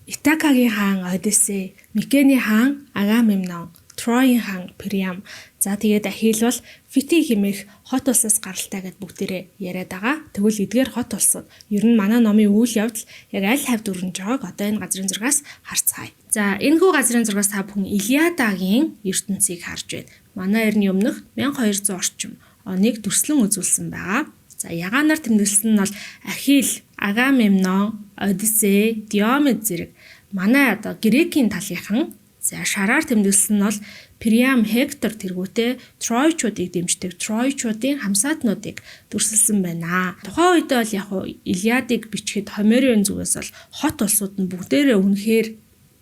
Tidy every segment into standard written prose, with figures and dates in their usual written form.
Итакагийн хаан Одиссей, Микений хаан Агамемнон, Троийн хаан Приам. За, тэгээд Ахил бол Фити хэмээх хот улсаас гаралтай гэд бүгдээрээ яриад байгаа. Тэгвэл эдгээр хот улсууд ер нь манай номын үйл явдал яг аль хавьд өрнөж байгааг одоо энэ газрын зургаас харцгаая. За, энэхүү газрын зургаас та бүхэн Илиадагийн ертөнцийг харж байна. Манай эртний өмнөх 1200 орчим оныг дүрслэн үзүүлсэн байгаа. За, ягаанаар тэмдэглэсэн нь бол Ахил, Агамемнон, Одиссей, Диомед зэрэг манай одоо Грекийн талынхан. За, шараар тэмдэглэсэн нь бол Приам, Хектор тэргүүтээ Тройчуудыг дэмждэг Тройчуудын хамсаатнуудыг дүрсэлсэн байна. Тухайн үедээ бол яг Илиадыг бичихэд Хомерийн зүгээс бол хот улсууд нь бүгдээрээ үнэхээр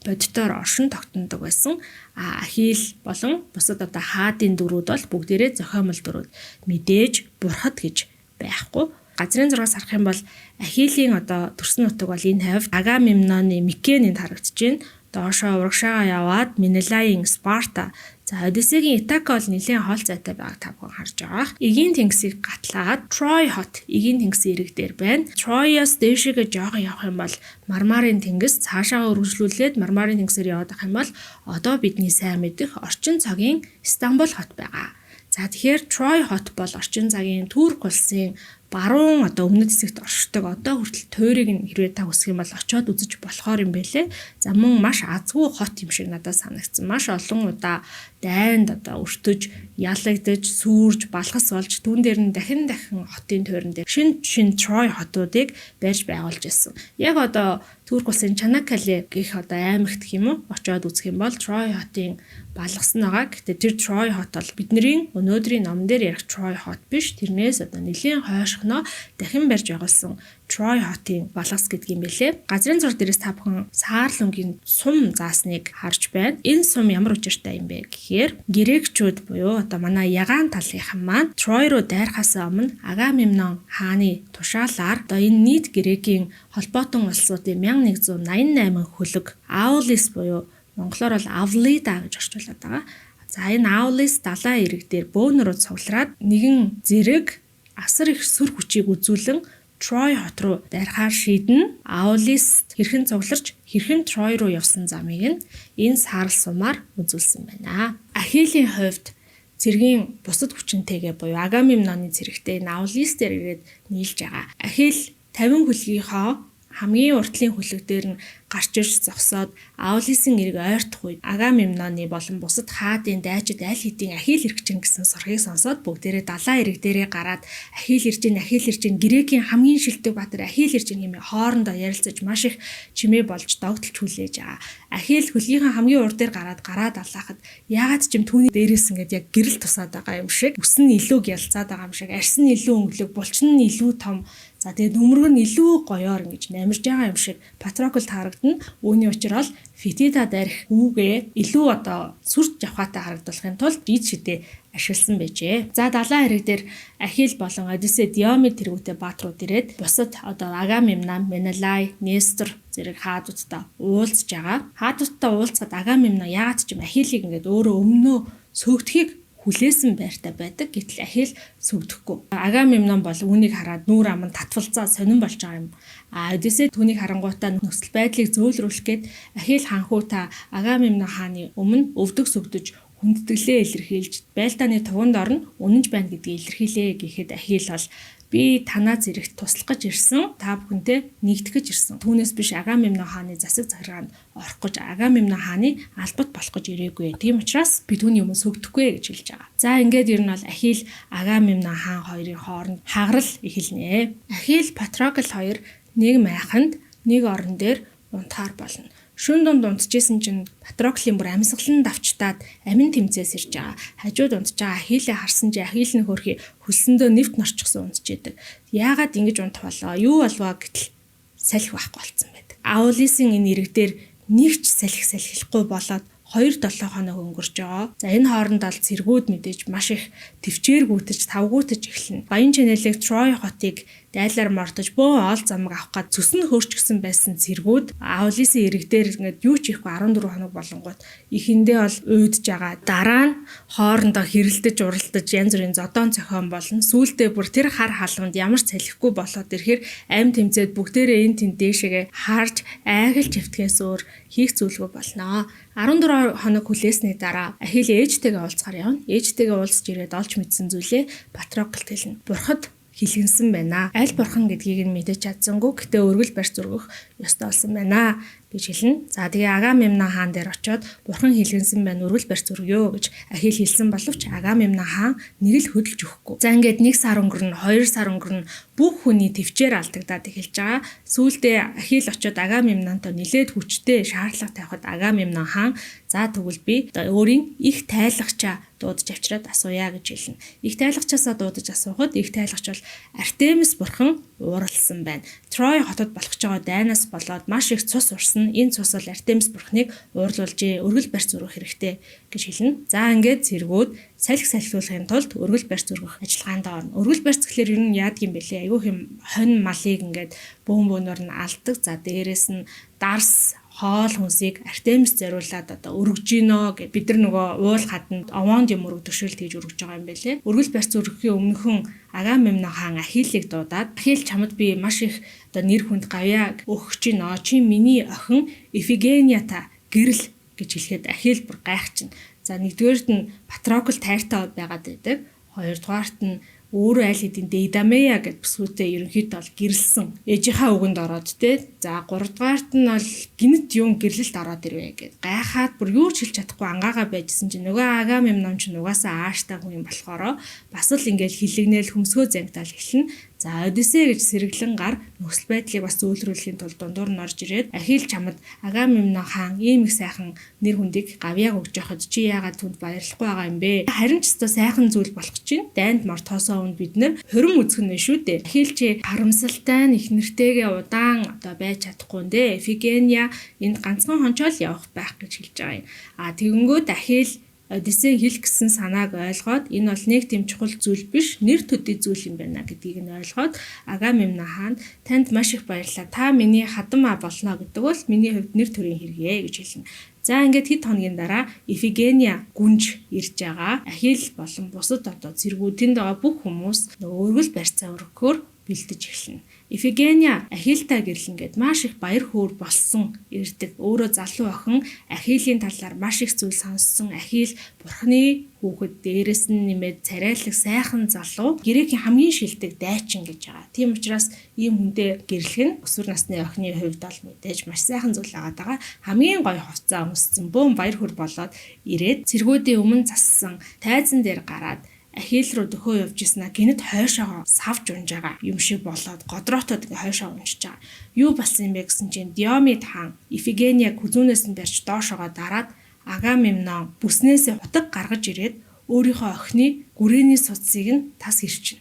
бодитоор оршин тогтнодог байсан. А Ахил болон бусад одоо хаадын дүрүүд бол бүгдээрээ зохиомол дүрүүд. Мэдээж бурхад гэж байхгүй. Газрын зургаас харах юм бол Ахилийн одоо төрсөн нутаг бол энэ хавьд Агамемноны Микенэнд харагдаж байна. Доошоо урагшаага яваад Менелаийн Спарта, за, Одиссегийн Итака бол нэлээн хол зайтай байгааг та бүхэн харж байгаа. Эгийн тэнгисийг гатлаад Трой хот Эгийн тэнгисийн эрэг дээр байна. Троёос дээшээгээ жоохон явах юм бол Мармарын тэнгис, цаашаага үргэлжлүүлээд Мармарын тэнгисээр яваад байх юм бол одоо бидний сайн мэдэх орчин цагийн Стамбул хот байгаа. За, тэгэхээр Трой хот бол орчин цагийн Турк улсын баруун одоо өмнөд хэсэгт оршдог. Одоо хүртэл туйрыг нь хэрвээ та хүсэх юм бол очиод үзэж болохоор юм бэлээ. За, мөн маш азгүй хот юм шиг надад санагдсан. Маш олон удаа дайнд одоо өртөж, ялагдаж, сүрж, балгас болж, түүн дээр нь дахин дахин хотын туйран дээр шин шин Трой хотуудыг барьж байгуулж ирсэн. Яг одоо Турк улсын Чанаккале гэх одоо аймагт гэх юм уу, очиод үзэх юм бол Трой хотын балгасан байгаа. Гэхдээ тэр Трой хот бол бидний өнөөдрийн номон дээр ярих Трой хот биш. Тэрнээс одоо нэлээн хойшхоно дахин барьж байгуулсан Трой хотын балгас гэдэг юм бэлээ. Газрын зураг дээрээс та бүхэн саарл өнгийн сум заасныг харж байна. Энэ сум ямар учиртай юм бэ гэхээр грекчүүд буюу одоо манай ягаан талынхан маань Трой руу дайрахаас өмнө Агамемнон хааны тушаалаар одоо энэ нийт Грекийн холбоотон улсуудын 1188 хөлөг Аулис буюу монголоор бол Авлида гэж орчуулад байгаа. За, энэ Аулис далайн эрэг дээр бөөнөрөө цуглараад нэгэн зэрэг асар их сүр хүчийг үзүүлэн Трой хот руу дайрахаар шийднэ. Аулис хэрхэн цугларч, хэрхэн Трой руу явсан замыг нь энэ саарал сумаар үзүүлсэн байна. Ахилийн хувьд цэргийн бусад хүчинтэйгээ буюу Агамемноны цэрэгтэй энэ Аулис дээр ирээд нийлж байгаа. Ахил 50 хөлгийнхоо хамгийн уртлын хөлөг дээр нь гарч ирж зогсоод Аулисын эрэг ойртох үед Агамемноны болон бусад хаадын дайчид аль хэдийн Ахил ирэх чинь гэсэн сурхыг сонсоод бүгдээрээ далайн эрэг дээрээ гараад "Ахил ирж гин, Ахил ирж гин, Грекийн хамгийн шилдэг баатар Ахил ирж гин" хэмээн хоорондоо ярилцаж, маш их чимээ болж догдолж хүлээж байгаа. Ахил хөлгийнхаа хамгийн урд дээр гараад гараа далаахад яагаад ч юм түүний дээрээс ингээд яг гэрэл тусаад байгаа юм шиг, үс нь илүү гялцаад байгаа юм шиг, арьс нь илүү өнгөлөг, булчин нь илүү том. За, тэгээд нөмрөг нь илүү гоёор ингэж намирж байгаа юм шиг Патрокл таарагдана. Үүний учир бол Фетида дайрах үүгээ илүү одоо сүр жавхаатай харагдуулахын тулд ид шидэ ашигласан байжээ. За, далайн хэрэг дээр Ахил болон Одиссей, Диомед тэргүүтээ баатрууд ирээд бусад одоо Агамемнон, Менелай, Нестор зэрэг хаадуудтай уулзж байгаа. Хаадуудтай уулзахад Агамемнон яагаад ч юм Ахилийг ингээд өөрөө өмнөө сөөгдөхийг хүлээсэн байртай байдаг. Гэтэл Ахил сөөгдөхгүй. Агамемнон бол үүнийг хараад нүүр ам нь татвалзаа сонин болж байгаа юм. А Одиссей түүнийг харангуйтаа нөхцөл байдлыг зөөлрүүлэх гээд "Ахил хаанхүү, та Агамемнон хааны өмнө өвдөг сөөгдөж хүндэтгэлээ илэрхийлж байлдааны туганд орно, үнэнч байна гэдгийг илэрхийлээ" гэхэд Ахил бол "Би танаа зэрэгт туслах гэж ирсэн. Та бүхэнтэй нэгдэх гэж ирсэн. Түүнээс биш Агамемнон хааны засаг захиргаанд орох гэж, Агамемнон хааны албат болох гэж ирээгүй. Тийм учраас би түүний өмнө сөөгдөхгүй" гэж хэлж байгаа. За, ингээд ер нь бол Ахил, Агамемнон хаан хоёрын хооронд хагарал эхэлнэ. Ахил, Патрокл хоёр нэг майханд, нэг орон дээр унтахаар болно. Шөнө дунд унтжсэн чинь Патроклын бүр амьсгал нь давчтаад амин тэмцээс ирж байгаа. Хажууд унтж байгаа Ахилээ харсан чи Ахил нь хөөрхий хөлсөндөө нэвт норчихсон унтж идэг. Яагаад ингэж унтах болоо? Юу болвоо гэтэл салхи байхгүй болцсон байдаг. Аулисын энэ эрэг дээр нэг ч салхи салхилахгүй болоод 2-7 хоног өнгөрч байгаа. За энэ хооронд бол цэргүүд мэдээж маш их төвчээргүйтэж, тавгуутаж эхэлнэ. Баян Чэнэлэг Трой хотыг дайлаар мордож бөөн ол замаг авах гад цөс нь хөөрчгсөн байсан цэргүүд Аулисын ирэг дээр ингээд юу ч хийхгүй 14 хоног болонгууд эхэндээ бол уйдж байгаа. Дараа нь хоорондоо хэрэлдэж, уралдаж янз бүрийн зодоон цохион болно. Сүүлдээ бүр тэр хар халуунд ямар ч салхигүй болоод ирэхээр амь тэмцээд бүгдээрээ энэ тэнд дээшээгээ харж айгалж хэвтгэхээс өөр хийх зүйлгүй болно. 14 хоног хүлээсний дараа Ахилл ээжтэйгээ уулзахаар явна. Ээжтэйгээ уулзч ирээд олж мэдсэн зүйлээ Патроклд хэлнэ. Бурхад хилгэнсэн байна. Аль бурхан гэдгийг нь мэдэж чадсангүй. Гэтэ өргөл барьц өргөх ёстой болсон байна гэж хэлнэ. За тэгээ Агамемнон хаан дээр очиод бурхан хилгэнсэн байна, өргөл барьц өргөё гэж Ахилл хэлсэн боловч Агамемнон хаан нэг л хөдөлж өгөхгүй. За ингээд 1 сар өнгөрнө, 2 сар өнгөрнө, бүх хүний төвчээр алдагдаад эхэлж байгаа. Сүүлдээ Ахилл очиод Агамемнонтой нилээд хүчтэй шаардлага тавихад Агамемнон хаан за тэгвэл би өөрийн их тайлагчаа дуудаж авчираад асууя гэж хэлнэ. Их тайлагчаасаа дуудаж асуухад их тайлагч бол Артемис бурхан ууралсан байна. Трой хотод болох ч байгаа дайнаас болоод маш их цус урсан. Энэ цус бол Артемис бурханыг уурлуулжээ. Өргөл барьц өргөх хэрэгтэй гэж хэлнэ. За ингээд цэргүүд салхи салхиулахын тулд өргөл барьц өргөх ажиллагаанд орно. Өргөл барьц гэхлээр ер нь яадаг юм бэлээ? Айгүй хэм хонь малыг ингээд бөөн бөөнөр нь алдаг. За дээрэс нь дарс хоол хүнсийг Артемис зориулаад одоо өргөж гинөө гэд бид нар нөгөө уул хаданд овоонд юм өргөдөг шиг тэгж өргөж байгаа юм байлээ. Өргөл барьц өргөхийн өмнөхөн Агамемнон хаан Ахиллыг дуудаад Ахилл чамд би маш их одоо нэр хүнд гавьяа өгөх чинь чи миний охин Ифигениата гэрэл гэж хэлэхэд Ахилл бүр гайхчихна. За нэгдүгээрт нь Патрокл тайртай байгаад байдаг. Хоёрдугаарт нь өөрөө аль хэдийн Дейдамея гэд бүсгүйтэй ерөнхийдөө бол гэрэлсэн. Ээжийнхаа үгэнд ороод те. За гуравдугаарт нь бол гинэт юм гэрлэлт ороод ирвэ гэд. Гайхаад бүр юу ч хэлж чадахгүй ангаагаа байжсэн чинь нөгөө Агамемнон ч угаасаа ааштай хүн юм болохоро бас л ингээл хилэгнээл хөмсгөө зангитаал эхэлнэ. За Одиссей гэж сэргэлэн гар нөхцөл байдлыг бас зөөлрүүлэхийн тулд дундуур нь орж ирээд Ахилл чамд Агамемнон хаан ийм их сайхан нэр хүндийг гавьяаг өгч яхад чи яагаад түнд баярлахгүй байгаа юм бэ? Харин ч өстой сайхан зүйл болох чинь дайнд мортоосоо өмнө бид нэр хурим үзэх нь шүү дээ. Ахилл чи харамсалтай нь их нэртэйгээ удаан одоо байж чадахгүй нэ. Эфигения энд ганцхан хончоол явах байх гэж хэлж байгаа юм. А тэгэнгүүт Ахилл Одиссей хэлэх гэсэн санааг ойлгоод энэ бол нэг тийм чухал зүйл биш, нэр төдий зүйл юм байна гэдгийг нь ойлгоод Агамемнон хаан танд маш их баярлалаа. Та миний хадам болно гэдэг бол миний хувьд нэр төрийн хэрэгээ гэж хэлнэ. За ингээд хэд хоногийн дараа Ифигения гүнж ирж байгаа. Ахилл болон бусад одоо цэргүүдийн байгаа бүх хүмүүс нөгөө өргөл барьцаа өргөхөөр бэлдэж эхэлнэ. Ифигения Ахиллтай гэрлэн гээд маш их баяр хөөр болсон ирдэг. Өөрөө залуу охин Ахиллийн талаар маш их зүйл сонссон. Ахилл бурхны хүүхэд, дээрэс нь нэмээд царайлаг сайхан залуу, грекийн хамгийн шилдэг дайчин гэж байгаа. Тийм учраас ийм хүнтэй гэрлэх нь өсвөр насны охины хувьд бол мэдээж маш сайхан зүйл байгаа даа. Хамгийн гоё хувцас өмссөн, бөөн баяр хөөр болоод ирээд цэргүүдийн өмнө зассан тайзан дээр гараад Ахилл руу дөхөө явж ирсэн а гинэт хойшоогоо савж унж байгаа юм шиг болоод годроотод ингээ хойшоо унжиж байгаа. Юу болсон юм бэ гэсэн чинь Диомид хаан Ифигениаг хүзүүнээс нь барьж доошоогоо дараад Агамемнон бүснээсээ хутаг гаргаж ирээд өөрийнхөө охины гүрээний судсыг нь тас ирчнэ.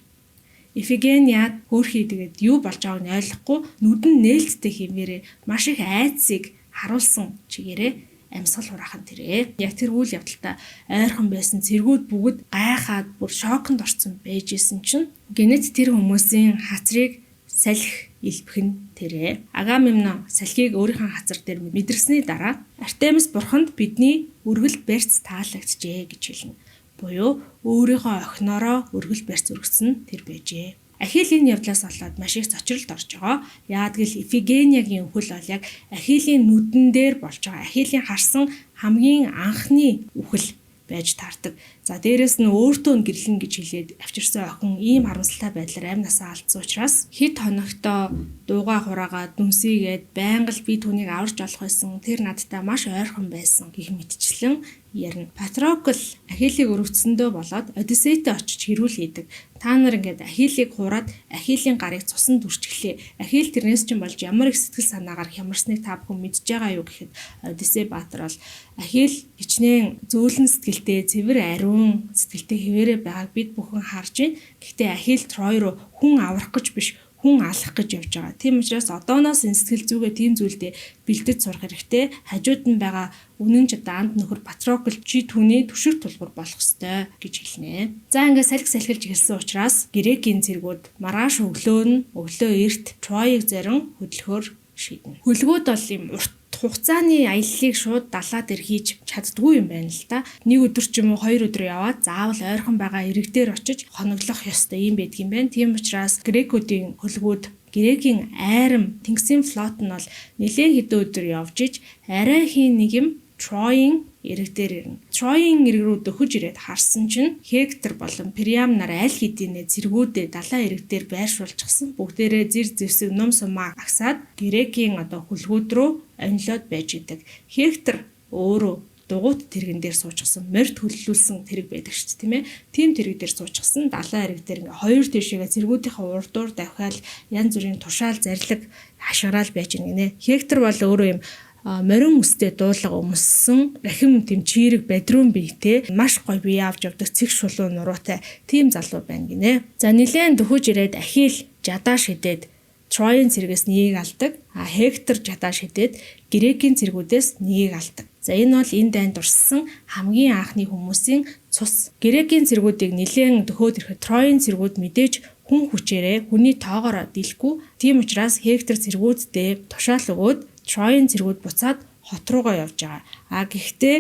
Ифигения хөөрхий тэгээд юу болж байгааг нь ойлгохгүй нүд нь нээлттэй хэмээрээ маш их айдсыг харуулсан чигээрээ амьсгал хураах нь тэрэ. Яг тэр үйл явдалтай ойрхон байсан цэргүүд бүгд гайхаад бүр шоконд орсон байж исэн чинь гинэт тэр хүмүүсийн хацрыг салхи илбэх нь тэрэ. Агамемнон салхийг өөрийнхөө хацар дээр мэдэрсний дараа Артемис бурханд бидний өргөл барьц таалагджээ гэж хэлнэ. Буюу өөрийнхөө охиноороо өргөл барьц өргөсөн тэр байжээ. Ахилл энэ явдлаас болоод маш их зочролд орж байгаа. Яагад гэл Ифигениагийн үхэл бол яг Ахиллийн нүдэн дээр болж байгаа. Ахиллийн харсан хамгийн анхны үхэл байж таардаг. За дээрэс нь өөртөө нь гэрлэн гэж хэлээд авчирсан охин ийм харамсалтай байдлаар амь насаа алдсан учраас хэд хоногтоо дуугаа хураагаа дүнсийгээд байнга л би түүнийг аварч олох байсан. Тэр надтай маш ойрхон байсан гэх мэтчлэн ярина. Патрокл Ахиллыг өрөвдсөндөө болоод Одиссейтэй очиж хэрүүл хийдэг. Та нар ингээд Ахиллыг хуураад Ахиллийн гарыг цусанд дүрчглээ. Ахилл тэрнээс чинь болж ямар их сэтгэл санаагаар хямарсныг та бүхэн мэдж байгаа юу гэхэд Одиссей баатар бол Ахилл хичнээн зөөлөн сэтгэлтэй, цэвэр ариун сэтгэлтэй хэвээрээ байгааг бид бүхэн харж байна. Гэхдээ Ахилл Трой руу хүн аврах гэж биш Хүн алах гэж явж байгаа. Тийм учраас одооноос энэ сэтгэл зүгээ тийм зүйлдээ бэлдэж сурах хэрэгтэй. Хажууд нь байгаа үнэн ч одоо анд нөхөр Патрокл чи түүний түшиг тулгуур болох ёстой гэж хэлнэ. За, ингээд салхи салхилж эхэлсэн учраас Грекийн цэргүүд маргааш өглөө нь өглөө эрт Троийг зорин хөдлөхөөр шийднэ. Хөлгүүд бол юм урт хугацааны аяллыг шууд далаа дээр хийж чаддгүй юм байна л да. Нэг өдөр ч юм уу 2 өдөр яваад заавал ойрхон байгаа эрэг дээр очиж хоноглох ёстой юм байдаг юм байна. Тийм учраас грекүүдийн хөлгүүд, Грекийн айрам тэнгисийн флот нь бол нэлээд хэдэн өдөр явж иж арай хийн нэг юм Троийн эрэг дээр ирнэ. Троийн эрэг рүү дөхөж ирээд харсан чинь Хектор болон Приам нар аль хэдийнэ цэргүүдээ далайн эрэг дээр байршуулчихсан. Бүгдээрээ зэр зэвсэг, нум сумаа агсаад Грекийн одоо хүлгүүд рүү онилоод байж идэг. Хектор өөрөө дугуйт тэрэгэн дээр суучихсан, морьд хөллүүлсэн тэрэг байдаг шүү дээ, тийм ээ. Тийм тэрэг дээр суучихсан, далайн эрэг дээр ингээ хоёр тийшээгээ цэргүүдийнхээ урдуур давхиал янз бүрийн тушаал зарлиг хашгираал байж гинэ. Хектор бол өөрөө юм морин үстэй дуулга өмссөн, рахим тэм чийрэг бадрун биетэй, маш гоё бие авч явдаг, цэг шулуун нуруутай тийм залуу байна гинэ. За, нилээн дөхөж ирээд Ахил жадаа шидээд Троийн цэргээс нэгийг алдаг. А Хектор жадаа шидээд Грекийн цэргүүдээс нэгийг алдаг. За, энэ бол энэ дайнд дурссан хамгийн анхны хүмүүсийн цус. Грекийн цэргүүдийг нилээн дөхөөд ирэхэд Троийн цэргүүд мэдээж хүн хүчээрээ, хүний тоогоороо дийлэхгүй. Тийм учраас Хектор цэргүүддээ тушаал өгөөд Троийн цэргүүд буцаад хот руугаа явж байгаа. А гэхдээ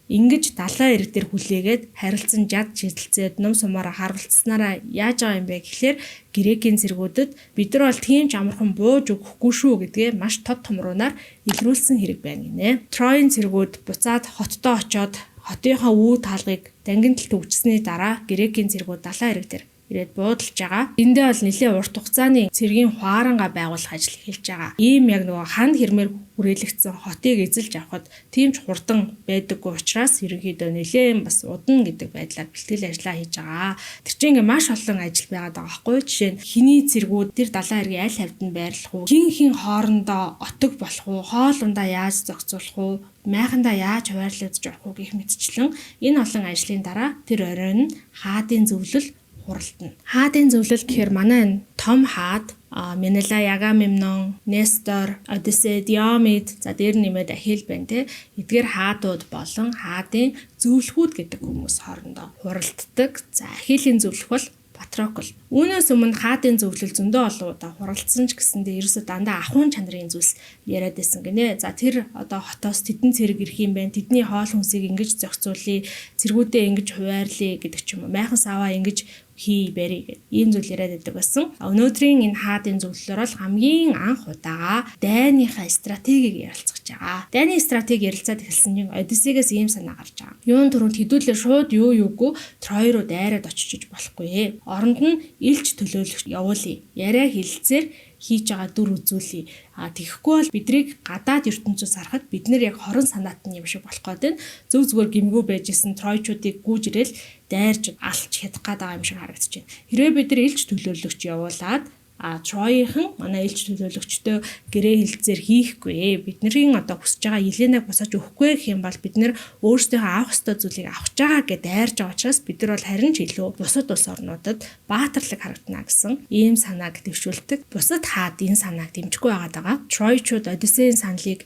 ингэж далайн эрэг дээр хүлээгээд харилцан жад шидэлцээд нум сумаараа харвалцсанараа яаж байгаа юм бэ гэхлээр Грекийн цэргүүдэд бид нар бол тийм ч амархан бууж өгөхгүй шүү гэдгээ маш тод томруунаар илрүүлсэн хэрэг байна гинэ. Троийн цэргүүд буцаад хоттоо очоод хотынхоо үүд хаалгыг дангин талд өвчсөний дараа Грекийн цэргүүд далайн эрэг дээр ирээд буудалж байгаа. Эндээ бол нэлээд урт хугацааны цэргийн хуарангаа байгуулах ажил эхэлж байгаа. Ийм яг нөгөө ханд хэрмээр хүрээлэгдсэн хотыг эзэлж авахад тийм ч хурдан байдаггүй учраас ерөнхийдөө нэлээд бас удна гэдэг байдлаар бэлтгэл ажиллаа хийж байгаа. Тэр чинь ингээ маш олон ажил байгаад байгаа байхгүй. Жишээ нь хэний цэргүүд тэр далайн эргийн аль хавьд нь байрлах уу? Хин хин хоорондоо отог болох уу? Хоол ундаа яаж зохицуулах уу? Майхандаа яаж хуваарлагдаж орох уу гэх мэтчлэн энэ олон ажлын дараа тэр оройн нь хаадын зөвлөл хуралдана. Хаадын зөвлөл гэхээр манай энэ том хаад Менелай, Агамемнон, Нестор, Одиссей, Диомид, за дээр нэмээд Ахил байна те. Эдгээр хаадууд болон хаадын зөвлөхүүд гэдэг хүмүүс хоорондоо хуралддаг. За, Ахилийн зөвлөх бол Патрокл. Үүнээс өмнө хаадын зөвлөл зөндөө олон удаа хуралдсан ч гэсэндээ ерөөсөө дандаа ахуйн чанарын зүйлс яриад байсан гинэ. За, тэр одоо хотоос тэдэн цэрэг ирэх юм байна. Тэдний хоол хүнсийг ингэж зохицуулъя, цэргүүдээ ингэж хуваарлая гэдэг ч юм уу. Майхан саваа ингэж хий барь гэдэг ийм зүйл яриад байдаг байсан. Өнөөдрийн энэ хаадын зөвлөлөөр бол хамгийн анх удаага дайныхаа стратегийг ярилцах байгаа. Дайны стратеги ярилцаад эхэлсэн чинь Одиссейгээс ийм санаа гарч байгаа. Юун түрүүнд хэдүүлээ шууд юу юугүй Трой руу дайраад очиж болохгүй. Оронд нь илч төлөөлөгч явуулъя. Яриа хэлэлцээр хийж байгаа дүр үзүүлье. А тэгэхгүй бол бидрийг гадаад ертөнцөөс харахад бид нэр яг хорон санаатан юм шиг болох гээд байна. Зөв зүгээр гимгүү байж исэн тройчуудыг гүйж ирээл дайрч алч хядах гээд байгаа юм шиг харагдаж байна. Хэрвээ бид нар илч төлөөлөгч явуулаад Троийнхан манай илч төлөөлөгчдөө гэрээ хэлцээр хийхгүй. Бидний одоо хүсэж байгаа Еленаг босоож өгөхгүй гэх юм бол бид нэр өөрсдийнхөө авах ёстой зүйлийг авах гэж байгаа гэдээ дайрж байгаа учраас бид нар бол харин ч илүү бусад улс орнуудад баатарлаг харагдана гэсэн ийм санааг дэвшүүлдэг. Бусад хаад энэ санааг дэмжихгүй байгаад байгаа. Тройчууд Одиссейн саналыг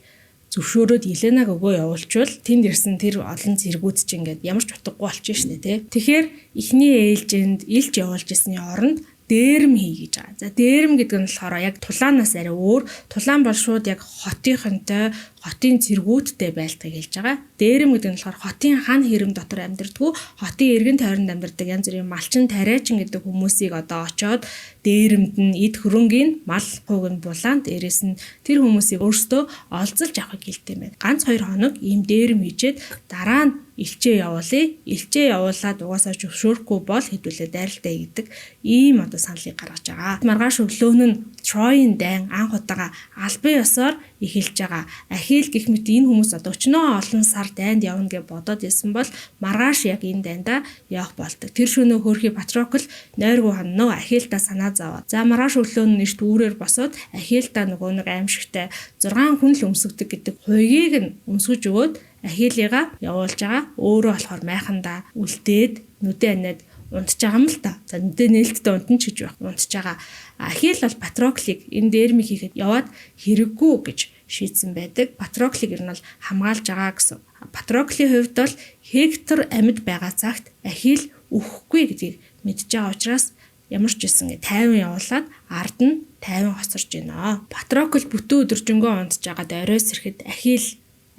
зөвшөөрөөд Еленаг өгөө явуулчвал тэнд ирсэн тэр олон цэргүүд чинь ингээд ямар ч утгагүй болчих шнэ, тэ. Тэгэхээр эхний ээлжинд илч явуулж ирсний оронд дээрэм хий гэж байгаа. За, дээрэм гэдэг нь болохоор яг тулаанаас арай өөр. Тулаан бол шууд яг хотынхонтой, хотын цэргүүдтэй байлтгийг хэлж байгаа. Дээрэм гэдэг нь болохоор хотын хан хэрэм дотор амьдардаггүй, хотын эргэн тойронд амьдардаг янз бүрийн малчин, тариачин гэдэг хүмүүсийг одоо очоод дээрэмд нь эд хөрөнгийн мал хуг нь булаан, дээрээс нь тэр хүмүүсийг өөрсдөө олзолж авахыг хэлдэг юм байна. Ганц 2 хоног ийм дээрэм хийчээд дараа нь элчээ явуулъя. Элчээ явуулаад угаасаа зөвшөөрөхгүй бол хэдүүлээ дайралтай гэдэг ийм одоо саналыг гаргаж байгаа. Маргааш өглөө нь Троийн дайн анх удаага албан ёсоор эхэлж байгаа. Ахил гэх мэт энэ хүмүүс одоо өчнөө олон сар дайнд явна гэж бодоод исэн бол маргааш яг энэ дайндаа явах болдог. Тэр шөнөө хөөрхий Патрокл нойргүй хонно Ахилда санаа зовоод. За, маргааш өглөө нь эрт үүрээр босоод Ахилда нөгөө нэг аимшигтай 6 хүн л өмсгдөг гэдэг хуйгийг нь өмсгөж өгөөд Ахилыгаа явуулж байгаа. Өөрөө болохоор майхандаа үлдээд нүдэн аниад Унтж байгаа юм л та. За, мэдээ нээлттэй унтна ч гэж байх. Унтж байгаа. Ахилл бол Патроклыг энэ дээрмийг хийхэд яваад хэрэггүй гэж шийдсэн байдаг. Патроклыг ер нь бол хамгаалж байгаа гэсэн. Патроклын хувьд бол Хектор амьд байгаа цагт Ахилл үхэхгүй гэдгийг мэдж байгаа учраас ямар ч байсан тайван явуулаад ард нь тайван хоцорж байна. Патрокл бүтэн өдөржингөө унтж байгаад орой сэрэхэд Ахилл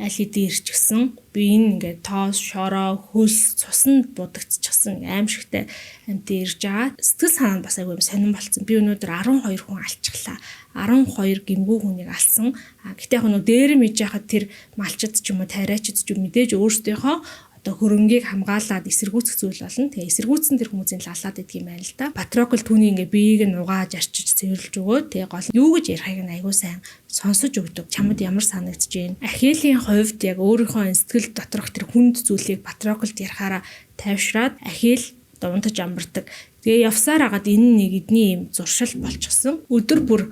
аль хэдийн ирчихсэн. Би энэ ингээд тоос, шороо, хөл, цуснд будагдчихсан аимшигтай амьтан ирж байгаа. Сэтгэл санаа нь бас айгүй сонирн болцсон. Би өнөөдөр 12 хүн алчихлаа. 12 гэмгүй хүнийг алсан. А гэтээ яг нөө дээрэм иж яхад тэр малчид ч юм уу тариачид ч юм мэдээж өөрсдийнхөө одоо хөрөнгийг хамгаалаад эсэргүүцэх зүйл болно. Тэгээ эсэргүүцсэн тэр хүмүүсийн лалаад идэх юм байна л да. Патрокл түүний ингээ биеийг нь угааж арчиж цэвэрлж өгөө. Тэгээ гол юу гэж ярихыг нь айгуу сайн сонсож өгдөг. Чамд ямар санагдаж байна? Ахилийн хувьд яг өөрийнхөө сэтгэл доторх тэр хүнд зүйлийг Патроклд ярихаараа тайвшраад Ахил унтаж амардаг. Тэгээ явсаар агаад энэ нэг эдний юм зуршил болчихсон. Өдөр бүр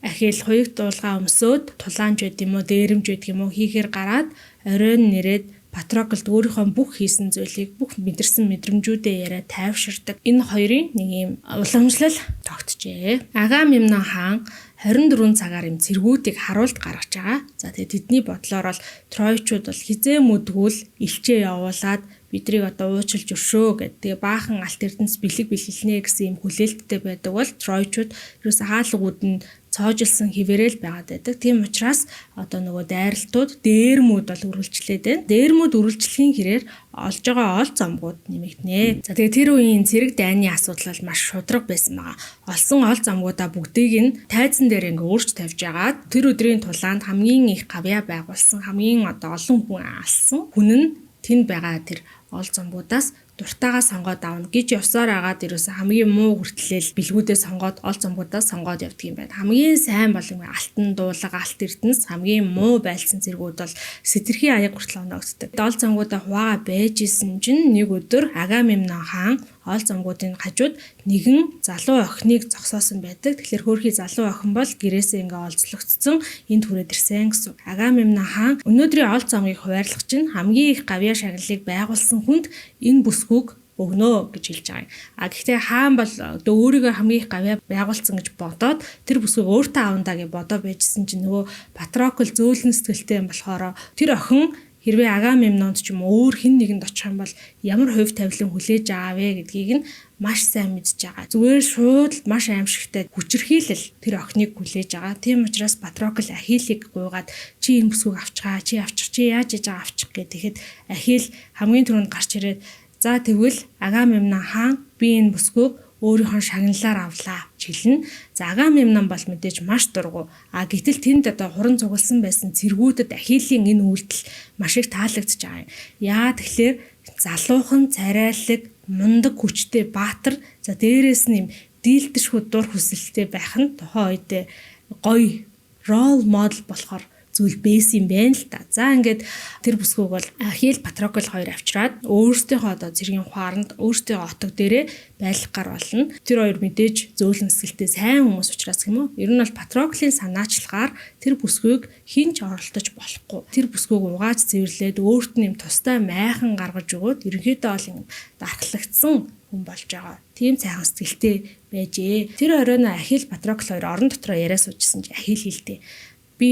Ахил хуйг дуулгаа өмсөөд тулаанч байд юм уу, дээрэмж байдаг юм уу хийхээр гараад оройн нэрээд Патроклд өөрийнхөө бүх хийсэн зүйлийг, бүх мэдэрсэн мэдрэмжүүдээ яриа тайвширдаг. Энэ хоёрын нэг юм уламжлал тогтжээ. Агамемнон хаан 24 цагаар юм цэргүүдийг харуулт гаргаж байгаа. За, тэгээ тэдний бодлоор бол Тройчууд бол хизээ мүдгүүл элчээ явуулаад бидрийг одоо уучлж өршөө гэдэг. Тэгээ баахан алт эрдэнэс бэлэг бэлгэлнэ гэсэн юм хүлээлттэй байдаг бол Тройчууд ерөөсө хаалгууд нь цоожилсан хിവэрэл байгаад байдаг. Тийм учраас одоо нөгөө дайралтууд, дээрмүүд бол үргэлжлээд байна. Дээрмүүд үргэлжлэхийн хэрээр олж байгаа ол зомгууд нэмэгдэнэ. За, тэгээ тэр үеийн цэрэг дайны асуудал бол маш шударга байсан байгаа. Олсон ол зомгуудаа бүгдийг нь тайзан дээр ингээ өөрч тавьж агаад тэр өдрийн тулаанд хамгийн их гавьяа байгуулсан, хамгийн одоо олон хүн алсан хүн нь тэнд байгаа тэр ол зомгуудаас дуртайгаа сонгоод авна гэж явсаар агаад ерөөсө хамгийн муу хүртлээл бэлгүүдээ сонгоод, ол зомгуудаа сонгоод явдаг юм байна. Хамгийн сайн бол юм алтан дуулага, алт эрдэнэс, хамгийн муу байлсан зэргүүд бол сэтэрхий аяг хүртэл оногддог. Ол зомгуудаа хуваагаа байж исэн чинь нэг өдөр Агамемнон хаан ол зомгуудын хажууд нэгэн залуу охиныг зогсоосон байдаг. Тэгэхээр хөөрхий залуу охин бол гэрээсээ ингээ олзлогдсон, энд хүрээд ирсэн гэсэн. Агамемнон хаан өнөөдрийн ол зомгийг хуваарлах чинь хамгийн их гавьяа шагналыг байгуулсан хүнд энэ бүсгүйг өгнө гэж хэлж байгаа юм. А гэхдээ хаан бол одоо өөрийгөө хамгийн их гавьяа байгуулсан гэж бодоод тэр бүсгүйг өөртөө авандаа гэж бодоо байжсэн чинь нөгөө Патрокл зөөлөн сэтгэлтэй юм болохоор тэр охин хэрвээ Агамемнонд ч юм уу өөр хэн нэгэнд очих юм бол ямар хувь тавилан хүлээж байгаа вэ гэдгийг нь маш сайн мэдж байгаа. Зүгээр шууд маш аимшигтай хүчирхийлэл тэр охиныг хүлээж байгаа. Тийм учраас Патрокл Ахиллыг гуйгаад, чи энэ бүсгүйг авчгаа, чи авчих, чи яаж яж байгаа авчих гэх. Тэгэхэд Ахилл хамгийн түрүүнд гарч ирээд, за, тэгвэл Агамемнон хаан, би энэ бүсгүйг өөрийнхөө шагналаар авлаа хэлнэ. За, Агамемнон бол мэдээж маш дургу. А гэтэл тэнд одоо хуран цугласан байсан цэргүүдэд Ахиллийн энэ үйлдэл маш их таалагдж байгаа юм. Яа тэгэхээр залуухан, царайлаг, мундаг, хүчтэй баатар, за, дээрээс нь юм дийлдэшгүй дур хүсэлтэй байх нь тухайн үедээ гоё role model болохоор зүйл байсан юм байна л та. За, ингээд тэр бүсгүйг бол Ахилл, Патрокл хоёр авчираад өөрсдийнхөө одоо цэргийн хуаранд, өөрсдийнхөө отог дээрээ байлгах гар болно. Тэр хоёр мэдээж зөөлөн сэтгэлтэй сайн хүмүүс учраас юм уу? Ер нь бол Патроклийн санаачлагаар тэр бүсгүйг хэн ч оролдож болохгүй. Тэр бүсгүйг угааж цэвэрлээд өөрт нь юм тустай майхан гаргаж өгөөд ерөнхийдөө бол юм дархлагдсан хүн болж байгаа. Тийм сайхан сэтгэлтэй байжээ. Тэр оройн Ахилл, Патрокл хоёр орон дотроо яриа суужсэн чи Ахилл хэлдэг. Би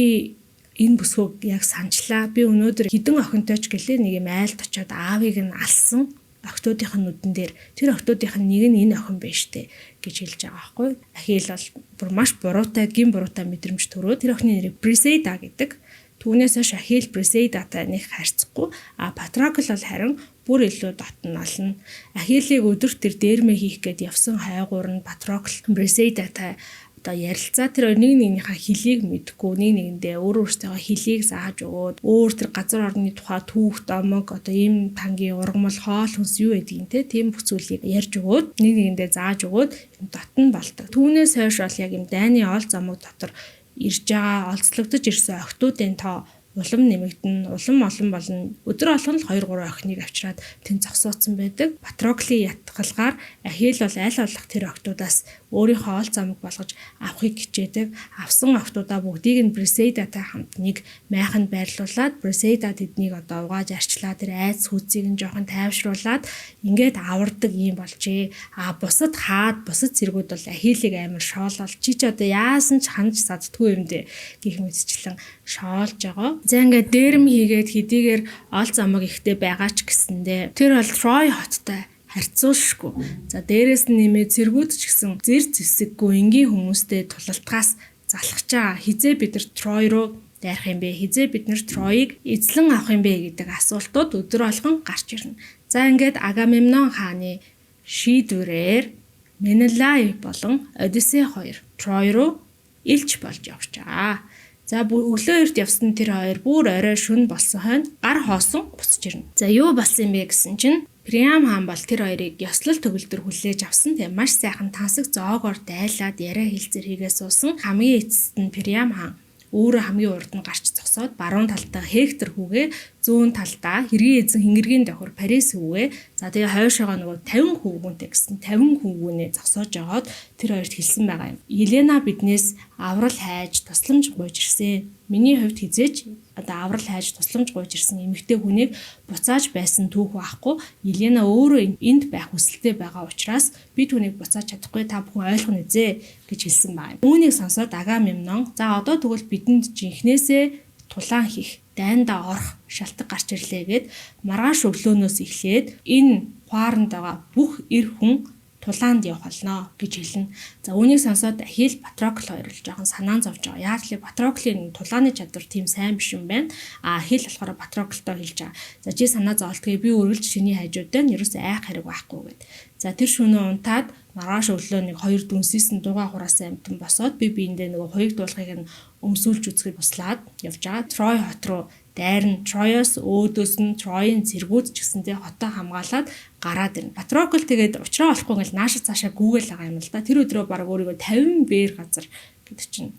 энэ бүсгүйг яг санчлаа. Би өнөөдөр хэдэн охинтой ч гэлээ нэг юм айлд очиод аавыг нь алсан охтуудынх нь нүдэн дээр тэр охтуудынх нь нэг нь энэ охин байж тээ гэж хэлж байгаа байхгүй. Ахилл бол бүр маш буруутай, гин буруутай мэдрэмж төрөө. Тэр охины нэрийг Брисейда гэдэг. Түүнээс хойш Ахилл Брисейдатай нэг харьцахгүй. А Патрокл бол харин бүр илүү дотно олно. Ахиллыг өдөрт тэр дээрмээ хийх гээд явсан хайгуур нь Патрокл Брисейдатай одоо ярилцаа, тэр нэг нэгнийхээ хэлийг мэдэхгүй, нэг нэгэндээ өөр өөртөө хэлийг зааж өгөөд, өөр тэр газар орны тухай түүх домог, одоо ийм тангийн ургамал, хоол хүнс юу гэдгийг те, тийм бүх зүйлийг ярьж өгөөд, нэг нэгэндээ зааж өгөөд дотн болдог. Түүнээс хойш бол яг юм дайны ол замыг дотор ирж байгаа, олзлогдож ирсэн охтуудын тоо улам нэмэгдэн, улам олон болно. Өдөр болгон л 2 3 охиныг авчираад тэнд зогсооцсон байдаг. Патроклийн ятгалгаар Ахилл бол аль болох тэр охтуудаас өөрийнхөө ол замыг болгож авахыг хичээдэг. Авсан охтуудаа бүгдийг нь Брисейдатай хамт нэг майханд байрлуулад, Брисейда тэднийг одоо угааж арчлаа, тэр айц хүзийг нь жоохон тайвшруулад ингээд авардаг юм болжээ. А бусад хаад, бусад цэргүүд бол Ахиллыг амар шоолол, чи ч одоо яасан ч ханаж саддгүй юм дээ гэх мэтчлэн шоолж байгаа. За ингээд дээрэм хийгээд хэдийгээр ол замаг ихтэй байгаа ч гэсэндээ тэр бол Трой хоттой харьцуулшгүй. За дээрэс нь нэмээ цэргүүд ч гэсэн зэр зэвсэггүй энгийн хүмүүстэй тулалдахаас залхаж байгаа. Хизээ бид нар Трой руу дайрах юм бэ? Хизээ бид нар Троийг эзлэн авах юм бэ гэдэг асуултууд өдөр болгон гарч ирнэ. За ингээд Агамемнон хааны шийдвэрээр Менелай болон Одиссей хоёр Трой руу илч болж явж байгаа. За өглөө эрт явсан тэр хоёр бүр орой шөнө болсон хойно гар хоосон буцаж ирнэ. За юу болсон юм бэ гэсэн чинь Приам хаан бол тэр хоёрыг ёслол төгөлдөр хүлээж авсан. Тэгээ маш сайхан тансаг зоогоор дайлаад яриа хэлцээр хийгээ суусан. Хамгийн эцэст нь Приам хаан өөрөө хамгийн урд нь гарч зогсоод баруун талдаа Хектор хүүгээ, зүүн талдаа хэргийн эзэн хингэргийн давхар Парис хүүгээ, за тэгээ хойшоогоо нөгөө 50 хүүгүүнтэй гэсэн 50 хүүгүүнээ зогсоож жагаад тэр хоёрт хэлсэн байгаа юм. Елена биднээс аврал хайж тусламж гуйж ирсэн. Миний хувьд хизээж одоо аврал хайж тусламж гуйж ирсэн эмэгтэй хүнийг буцааж байсан түүх байхгүй. Елена өөрөө энд байх хүсэлтэй байгаа учраас би түүнийг буцааж чадахгүй, та бүхэн ойлгоно үзээ гэж хэлсэн байна. Үүнийг сонсоод Агамемнон за одоо тэгвэл бидэнд жинхнээсээ тулаан хийх, дайндаа орох шалтгаан гарч ирлээ гэд маргааш өглөөнөөс эхлээд энэ хуаранд байгаа бүх эр хүн тулаанд явах болно гэж хэлнэ. За үүнийг сонсоод Ахилл, Патрокл хоёр л жоохон санаан зовж байгаа. Яг л Патроклын тулааны чадвар тийм сайн биш юм байна. А Ахилл болохоор Патроклтой хэлж байгаа. За чи санаа зовлтгийг би үргэлж чиний хажууд байна. Ерөөсөө айх хэрэг байхгүй гэд. За тэр шөнөө унтаад маргааш өглөө нэг хоёр дүнсээс нь дугаа хураасан амтан босоод би биендээ нөгөө хуйг дуулахыг нь өмсүүлж үзэхэд туслаад явж байгаа. Трой хот руу дайрна. Троёс өөдөөс нь Троийн цэргүүд ч гэсэнтэй хотоо хамгаалаад гараад ирнэ. Патрокл тэгээд учраа олохгүй ингээл нааша цаашаа гүүгээл байгаа юм л да. Тэр өдрөө баг өөрийгөө 50 бээр газар гэдэг чинь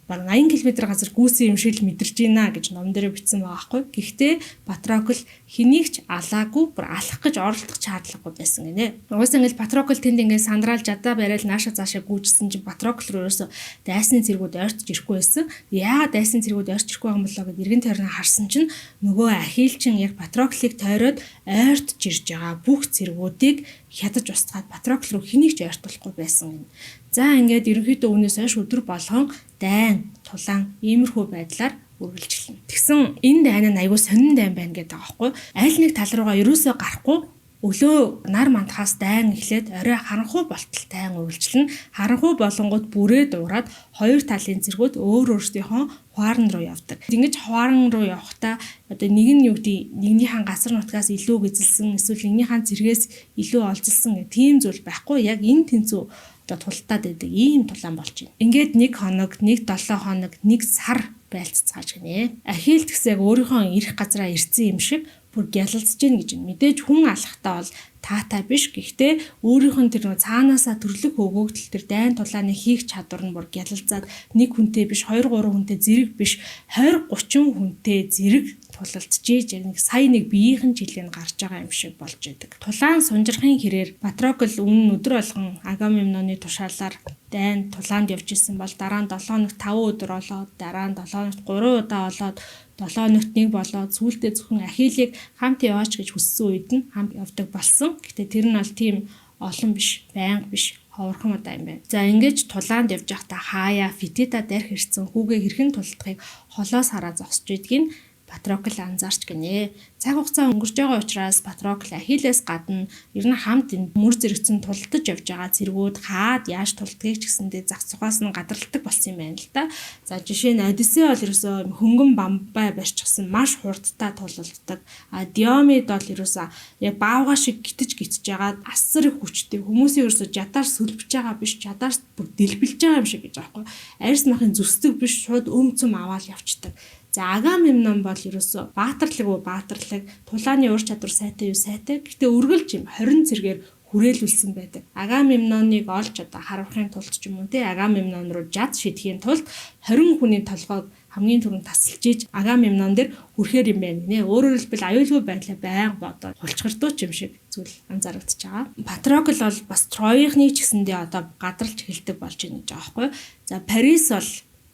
баг 80 км газар гүйсэн юм шиг л мэдэрч байна гэж ном дээр бичсэн байгаа байхгүй. Гэхдээ Патрокл хэнийг ч алаагүй, бүр алах гэж оролдох шаардлагагүй байсан гинэ. Угаасаа ингээл Патрокл тэнд ингээд сандраал жадаа барайл нааша цаашаа гүйжсэн чинь Патрокл руу ерөөсө дайсны цэргүүд ойртож ирэхгүй байсан. Яагаад дайсны цэргүүд ойртож ирэхгүй юм болоо гэд эргэн тойрноо харсан чинь нөгөө Ахилл чинь яг Патроклыг тойроод ойртож ирж байгаа бүх цэргүүдийг хядаж устгаад Патрокл руу хэнийг ч ойртуулахгүй байсан гинэ. За ингээд ерөнхийдөө үүнээс хойш өдөр болгон дайн, тулаан иймэрхүү байдлаар үргэлжилнэ. Тэгсэн энэ дайн нь айгүй сонин дайн байна гэдэг байгаа байхгүй. Аль нэг тал руугаа ерөөсөө гарахгүй өглөө нар мандахаас дайн эхлээд орой харанхуй болтол дайн үргэлжилнэ. Харанхуй болонгууд бүрээ дуурайд хоёр талын цэргүүд өөр өөрсдийнхөө хуаран руу явдаг. Ингэж хуаран руу явахдаа одоо нэг нь юу гэдэг нэгнийхэн газар нутгаас илүү гэзэлсэн эсвэл нэгнийхэн цэргээс илүү олзолсон гэх тийм зүйл байхгүй. Яг энэ тэнцүү одоо тултаад байдаг ийм тулаан болж байна. Ингээд 1 хоног, 1 7 хоног, 1 сар байлцгааж гинэ. Ахилл тэгсэг өөрийнхөө ирэх газараа ирсэн юм шиг бүр гялалзж гин гэж байна. Мэдээж хүн алхахтаа бол таатай биш. Гэхдээ өөрийнх нь тэр нэг цаанаасаа төрлөх өгөгдөл тэр дайн тулааны хийх чадвар нь бүр гялалзаад нэг хүнтэй биш, 2 3 хүнтэй зэрэг биш, 20 30 хүнтэй зэрэг тулалдж ийж яг нэг сая нэг биеийнхэн жилийн гарч байгаа юм шиг болж идэг. Тулаан сунжрахын хэрээр Патрокл өмнө өдөр болгон Агамемноны тушаалаар дайн тулаанд явж исэн бол дараа нь 7 хоногт 5 өдөр болоод, дараа нь 7 хоногт 3 удаа болоод, 7 хоногт 1 болоод, сүүлдээ зөвхөн Ахиллыг хамт яваач гэж хүссэн үед нь хамт явдаг болсон. Гэтэ тэр нь бол тийм олон биш, байнга биш, ховорхон удаа юм байна. За ингэж тулаанд явж байхдаа хаяа Фетида дайрх ирсэн хүүгээ хэрхэн тулдахыг холоос хараа зогсож идгийг Патрокл анзаарч гинэ. Цаг хугацаа өнгөрч байгаа учраас Патрокл Ахиллес гадна ер нь хамт энэ мөр зэрэгцэн тулдаж явж байгаа цэргүүд хаад яаж тулдгийг ч гэсэндээ зах цугаас нь гадралдаг болсон юм байна л да. За жишээ нь Одиссей бол ерөөсөө хөнгөн бамбай барьчихсан маш хурдтай тулалддаг. А Диомед бол ерөөсөө яг баавга шиг гитэж гитж жагаад асар их хүчтэй. Хүмүүсийн ерөөсөө жадаар сөлбөж байгаа биш, жадаар бүр дэлбэлж байгаа юм шиг гэж байгаа байхгүй. Арьс махын зүсдэг биш, шууд өмцөм цөм аваад явцдаг. За Агамемнон бол ерөөсөө баатарлаг уу баатарлаг, тулааны ур чадвар сайтай юу сайтай. Гэтэ үргэлж юм 20 цэргээр хүрээлүүлсэн байдаг. Агамемноныг олж одоо харуулахын тулд ч юм уу те Агамемнон руу жад шидэхийн тулд 20 хүний толгойг хамгийн түрүүнд тасалж иж Агамемнон дээр хүрэхээр юм байна гинэ. Өөрөөр хэлбэл аюулгүй байдлаа байнга бодоод хулчгардуу ч юм шиг зүйл анзаарэгдэж байгаа. Патрокл бол бас Троийнхны ч гэсэндээ одоо гадарлж эхэлдэг болж байна гэж байгаа байхгүй. За Парис бол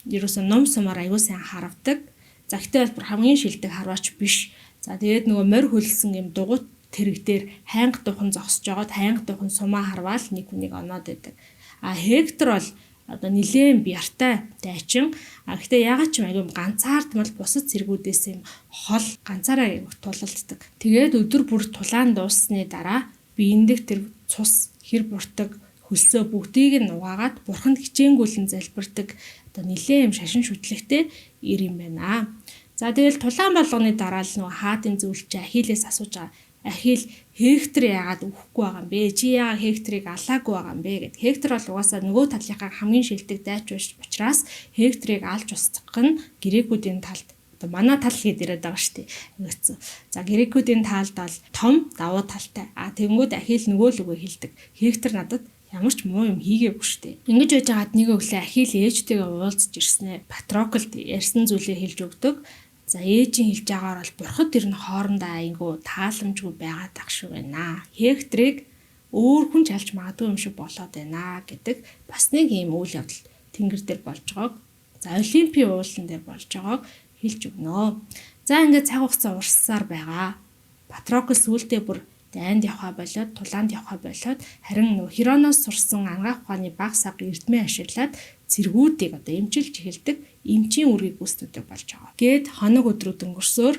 ерөөсөө нум сумаар аюул сайн харавдаг. За гэтээ бол бүр хамгийн шилдэг харваач биш. За тэгээд нөгөө морь хөлсөн юм дугуйт тэрэг дээр хайнга дуухан зогсож байгаад хайнга дуухан сумаа харваал нэг хүнийг оноод байдаг. А Хектор бол одоо нилээн бяртай дайчин. А гэтээ ягаад ч юм айгүй ганцаардмал бусад цэргүүдээс юм хол ганцаараа айгүй тулалддаг. Тэгээд өдөр бүр тулаан дууссаны дараа биендэх тэр цус хэр буртаг хөлсөө бүгдийг нь угаагаад бурханд хичээнгүйлэн залбирдаг одоо нилээн юм шашин шүтлэгтэй ир юм байна. За тэгэл тулаан болгоны дараа л нөгөө хаадын зөвлөж Ахиллес асууж байгаа. Ахилл Хектор яагаад үхэхгүй байгаа юм бэ? Чи яагаад Хекторыг алаагүй байгаа юм бэ гэд. Хектор бол угаасаа нөгөө талынхаа хамгийн шилдэг дайч биш учраас Хекторыг алж устгах нь грекүүдийн талд одоо манай тал гээд ирээд байгаа шүү дээ. Ингэсэн. За грекүүдийн талд бол том давуу талтай. А тэгэнгүүт Ахилл нөгөө л үгээ хэлдэг. Хектор надад ямар ч муу юм хийгээгүй шүү дээ. Ингэж байж байгаад нэг өглөө Ахилл ээжтэйгээ уулзж ирснэ. Патроклд ярьсан зүйлээ хэлж өгдөг. За ээжийн хэлж байгаагаар бол бурхад тэр нь хоорондоо айгүй тааламжгүй байгаад ах шиг байна. Хекторыг өөр хүн ч алж магадгүй юм шиг болоод байна гэдэг бас нэг ийм үйл явдал тэнгэр дээр болж байгааг. За Олимпийн уулан дээр болж байгааг хэлж өгнө. За ингээд цаг хугацаа урссаар байгаа. Патрокл сүүлдээ бүр дайнд явхаа болоод тулаанд явхаа болоод харин нөгөө Хироноос сурсан ангаах ухааны баг саг эрдмээ ашиглаад цэргүүдийг одоо эмчилж эхэлдэг эмчийн үүргийг гүйцэтгэдэг болж байгаа. Гээд хоног өдрүүд өнгөрсөөр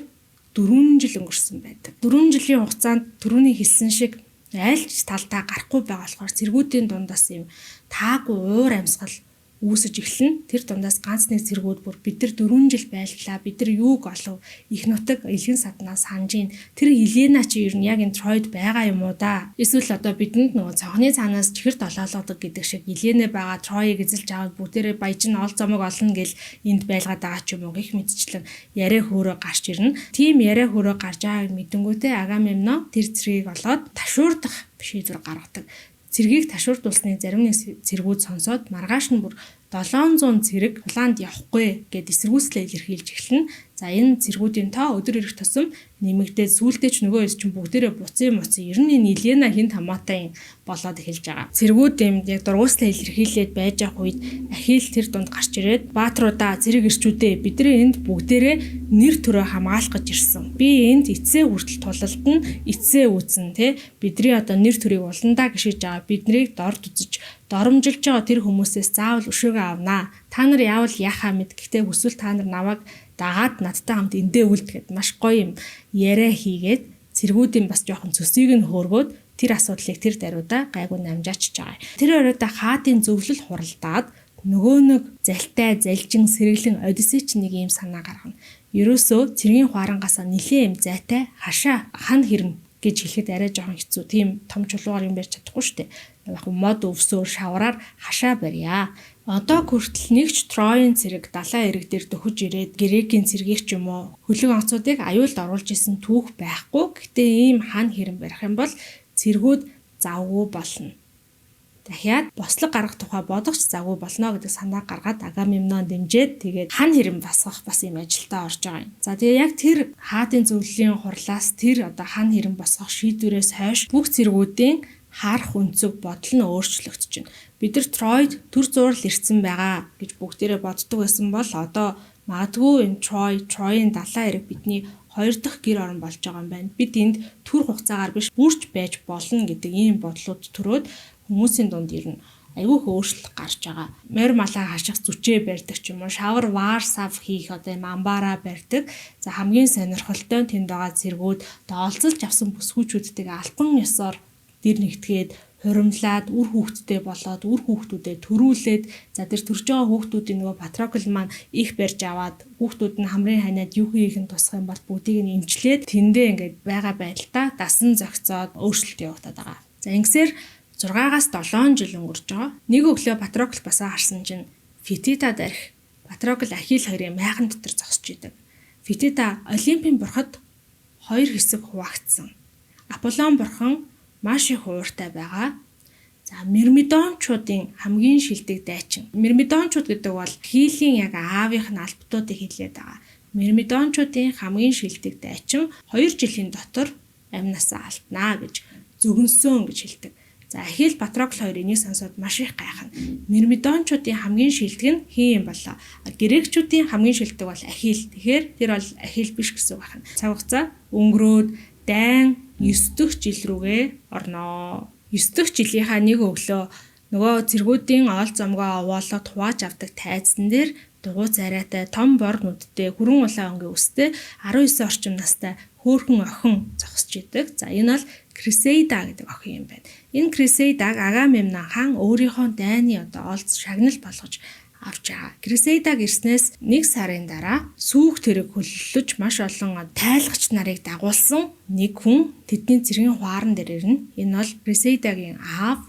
4 жил өнгөрсөн байдаг. 4 жилийн хугацаанд түрүүний хэлсэн шиг айлч талдаа гарахгүй байгаа болохоор цэргүүдийн дундаас юм таагүй уур амьсгал үүсэж эхэлнэ. Тэр дундаас ганц нэг цэргүүд бүр бид нар 4 жил байллаа. Бид нар юуг олов? Их нутаг элгэн саднаас санаж ийн. Тэр Елена чи ер нь яг энэ Тройд байгаа юм уу да? Эсвэл одоо бидэнд нөгөө цонхны цаанаас чихэр долоолоодог гэдэг шиг Еленэ байгаа Троийг эзэлж аваад бүгдээрээ баяжин ол зомог олно гэл энд байлгаад байгаа ч юм уу гэх мэтчлэн яриа хөөрөө гарч ирнэ. Тийм яриа хөөрөө гарч байгааг мэдэнгүүтээ Агамемнон тэр цэргийг олоод ташуурдах шийдвэр гаргадаг. Цэргийг ташуурдуулсны зарим нэг цэргүүд сонсоод маргааш нь бүр 700 цэрэг тулаанд явахгүй гэд эсэргүүцлээ илэрхийлж эхэлнэ. За энэ цэргүүдийн тоо өдөр ирэх тусам нэмэгдээд сүүлдээ ч нөгөө хэд чинь бүгдээрээ буцын муцын ер нь энэ Елена хин хамаатай юм болоод эхэлж байгаа. Цэргүүд юм яг дургууслаа илэрхийлээд байж байгаа үед Ахилл тэр дунд гарч ирээд баатруудаа зэрэг ирчүүдээ бидний энд бүгдээрээ нэр төрөө хамгаалах гэж ирсэн. Би энд эцсээ хүртэл тулалдана, эцсээ үүцэн тэ бидний одоо нэр төрийг уландаа гიშиж байгаа биднийг дорд үзэж доромжилж байгаа тэр хүмүүсээс заавал өшөөгөө авнаа. Та нар яавал яхаа мэд гэхдээ хүсвэл та нар намайг дагаад надтай хамт эндээ үлд гэд маш гоё юм яриа хийгээд цэргүүдийн бас жоохон цөсийг нь хөөргөөд тэр асуудлыг тэр даруйда гайгүй намжаачж байгаа. Тэр оройдоо хаадын зөвлөл хуралдаад нөгөө нэг залтай залжин сэргэлэн Одиссей ч нэг юм санаа гаргана. Ерөөсөө цэргийн хуарангаасаа нилээн юм зайтай хашаа хан хэрэм гэж хэлэхэд арай жоохон хэцүү. Тийм том чулуугаар юм барьж чадахгүй шүү дээ. Яг мод өвсөөр шавраар хашаа барья. Одоо хүртэл нэг ч Троийн цэрэг далайн эрэг дээр дөхөж ирээд Грекийн цэргийг ч юм уу хөлөг онгоцуудыг аюулд оруулж исэн түүх байхгүй. Гэтэ ийм хан хэрэм барих юм бол цэргүүд завгүй болно. Дахиад бослог гаргах тухай бодох ч завгүй болно гэдэг санаа гаргаад Агамемнон дэмжиж тэгээд хан хэрэм босгох бас юм ажилдаа орж байгаа юм. За тэгээ яг тэр хаадын зөвлөлийн хурлаас тэр одоо хан хэрэм босгох шийдвэрээс хойш бүх цэргүүдийн харах өнцөг бодол нь өөрчлөгдөж байна. Бид нар Тройд төр зуурал ирсэн байгаа гэж бүгдээрээ боддог байсан бол одоо магадгүй энэ Трой, Троийн далайн эрэг бидний хоёр дахь гэр орон болж байгаа юм байна. Бид энд төр хугацаагаар биш бүрч байж болно гэдэг ийм бодлууд төрөөд хүмүүсийн дунд ер нь айгүй их өөрчлөлт гарч байгаа. Морь малаа хаших зүчээ барьдаг ч юм уу, шавар ваар сав хийх одоо юм амбаараа барьдаг. За хамгийн сонирхолтой нь тэнд байгаа цэргүүд одоо олзолж авсан бүсгүүчүүдтэйгээ албан ёсоор дэр нэгтгээд хуримлаад үр хүүхэдтэй болоод үр хүүхдүүдэд төрүүлээд за тэр төрж байгаа хүүхдүүдийн нөгөө Патрокл маань их барьж аваад хүүхдүүд нь хамрын ханиад юу хийх нь тусах юм бол бүгдийг нь эмчлээд тэндээ ингээд байгаа байдалтай дасан зохицоод өөрчлөлт явагдаад байгаа. За ингэсээр 6-аас 7 жил өнгөрч байгаа. Нэг өглөө Патрокл басаа харсан чинь Фетита дарих Патрокл Ахилл хоёрын майхан дотор зогсож идэг. Фетита Олимпийн бурхад хоёр хэсэг хуваагдсан. Аполлон бурхан маш их ууртай байгаа. За Мирмидончуудын хамгийн шилдэг дайчин. Мирмидончууд гэдэг бол Ахиллийн яг аавынх нь албатуудыг хэлээд байгаа. Мирмидончуудын хамгийн шилдэг дайчин 2 жилийн дотор амнасаа алднаа гэж зөгнсөн гэж хэлдэг. За Ахилл Патрокл хоёр энийг сонсоод маш их гайхна. Мирмидончуудын хамгийн шилдэг нь хэн юм болоо? Грекчүүдийн хамгийн шилдэг бол Ахилл. Тэгэхээр тэр бол Ахилл биш гэсэн үг байна. Цаг хугацаа өнгөрөөд дайн 9 дэх жил рүүгээ орноо. 9 дэх жилийнхаа нэг өглөө нөгөө цэргүүдийн оол зомгоо овоолоод хувааж авдаг тайзан дээр дугуй царайтай, том бор нүдтэй, хүрэн улаан өнгийн үстэй 19 орчим настай хөөрхөн охин зогсож идэг. За энэ бол Крисейда гэдэг охин юм байна. Энэ Крисейдаг Агамемнон хаан өөрийнхөө дайны одоо олз шагнал болгож авч байгаа. Крисейдаг ирснээс 1 сарын дараа сүүх тэрэг хөллөж маш олон тайлгач нарыг дагуулсан нэг хүн тэдний цэргийн хуаран дээр ирнэ. Энэ бол Крисейдагийн аав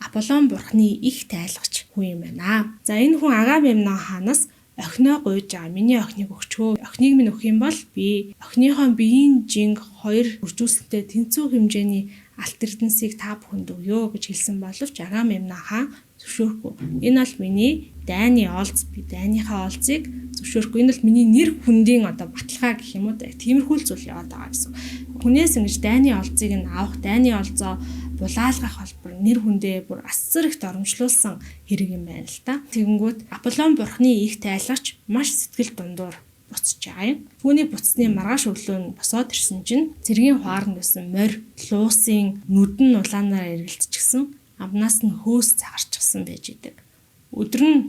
Аполлон бурхны их тайлгач хүн юм байна. За энэ хүн Агамемнон хаанаас охиноо гуйж байгаа. Миний охиныг өгчөө. Охиныг минь өгөх юм бол би охиныхоо биеийн жинг 2 үржүүлсэнтэй тэнцүү хэмжээний алт эрдэнсийг та бүхэнд өгөө гэж хэлсэн боловч Агамемнон хаан зөвшөөрөхгүй. Энэ бол миний дайны олз, би дайныхаа олзыг зөвшөөрөхгүй. Энэ бол миний нэр хүндийн одоо баталгаа гэх юм уу. Тиймэрхүү зүйл яваад байгаа гэсэн. Хүнээс ингэж дайны олзыг нь авах, дайны олзоо булаалгах бол нэр хүндээ бүр асар их доромжлуулсан хэрэг юм байна л та. Тэгэнгүүт Аполлон бурхны их тайлгач маш сэтгэл дундуур буцаж байгаа юм. Түүний буцсны маргааш өглөө нь босоод ирсэн чинь цэргийн хуаранд байсан морь луусын нүд нь улаанаар эргэлдчихсэн, амнаас нь хөөс цагарчихсан байж идэг. Өдөр нь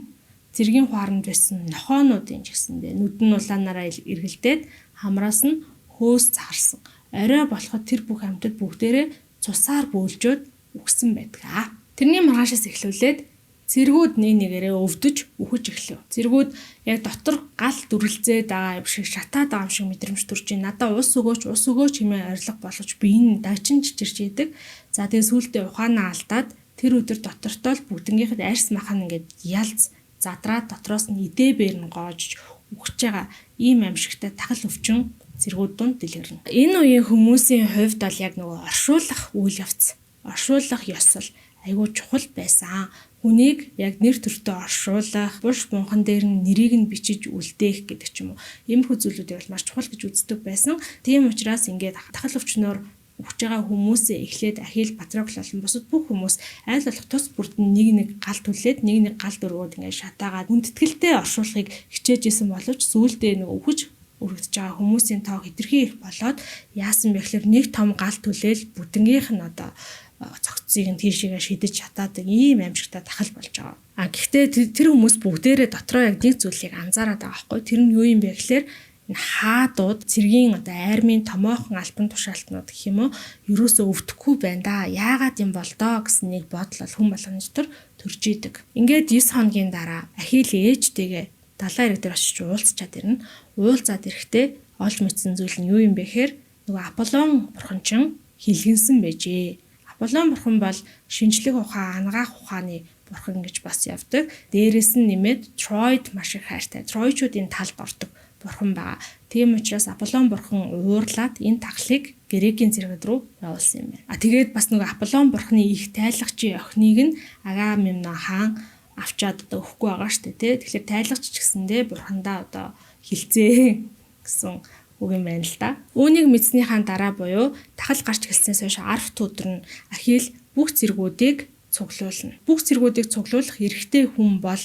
цэргийн хуаранд байсан нохоонуудын ч гэсэндээ нүд нь улаанаараа эргэлдээд хамраас нь хөөс цагарсан. Орой болоход тэр бүх амьтад бүгдээрээ цусаар бөөлжөөд үхсэн байдаг. Тэрний маргаашаас эхлүүлээд цэргүүд нэг нэгээрээ өвдөж үхэж эхлэв. Цэргүүд яг дотор гал дүрэлзээд байгаа юм шиг шатаад байгаа юм шиг мэдрэмж төрж байна. Надаа ус өгөөч, ус өгөөч хэмээн орилго болгож биеийн дагчин чичирч идэг. За тэгээ сүүлдээ ухаанаа алдаад тэр өдөр дотортоо л бүгднгийнхэд арьс махан ингээд ялц задраад дотроос нь идэ бээр нь гоожж үхэж байгаа ийм амьшигтай тахал өвчин цэргүүд дунд дэлгэрнэ. Энэ үеийн хүмүүсийн хувьд бол яг нөгөө оршуулах үйл явц, оршуулах ёсол айгүй чухал байсан. Хүнийг яг нэр төртөө оршуулах, булш бунхан дээр нь нэрийг нь бичиж үлдээх гэдэг ч юм уу. Иймэрхүү зүйлүүдийг бол маш чухал гэж үздэг байсан. Тийм учраас ингээд тахал өвчнөөр үхэж байгаа хүмүүсээ эхлээд Ахилл, Патрокл болон бусад бүх хүмүүс айл болох тус бүрд нь нэг нэг гал түлээд, нэг нэг гал дөрвөөд ингээд шатаагаад хүндэтгэлтэй оршуулахыг хичээж исэн боловч сүүлдээ нөгөө үхэж өргөдөж байгаа хүмүүсийн тоо хэтэрхий их болоод яасан бэ гэхээр нэг том гал түлээл бүтэнгийнх нь одоо цогцсыг нь тийшээгээ шидэж шатаадаг ийм амьшигтай тахал болж байгаа. А гэхдээ тэр хүмүүс бүгдээрээ дотроо яг нэг зүйлийг анзаараад байгаа байхгүй. Тэр нь юу юм бэ гэхээр энэ хаадууд цэргийн одоо армийн томоохон албан тушаалтнууд гэх юм уу ерөөсөө өвдөхгүй байна да. Яагаад юм бол доо гэсэн нэг бодол бол хүн болгоны дотор төрж идэг. Ингээд 9 хоногийн дараа Ахилл ээжтэйгээ далайн эрэг дээр очиж уулзчаад ирнэ. Уулзаад ирэхдээ олж мэдсэн зүйл нь юу юм бэ гэхээр нөгөө Аполлон бурхан чинь хилгэнсэн байжээ. Аполлон бурхан бол шинжлэх ухаан, анагаах ухааны бурхан гэж бас явдаг. Дээрээс нь нэмээд Тройд маш их хайртай. Тройчуудын талд ордог бурхан байгаа. Тийм учраас Аполлон бурхан уурлаад энэ тахлыг Грекийн цэргэд рүү явуулсан юм байна. А тэгээд бас нөгөө Аполлон бурханы их тайлагчийн охиныг нь Агамемнон хаан авчаад одоо өгөхгүй байгаа шүү дээ, тий. Тэгэхээр тайлагч ч гэсэндээ бурхандаа одоо хилцээ гэсэн үг юм байна л да. Үүнийг мэдснийхаа дараа буюу тахал гарч эхэлснээс хойш 10 өдөр нь Ахилл бүх цэргүүдийг цуглуулна. Бүх цэргүүдийг цуглуулах эрхтэй хүн бол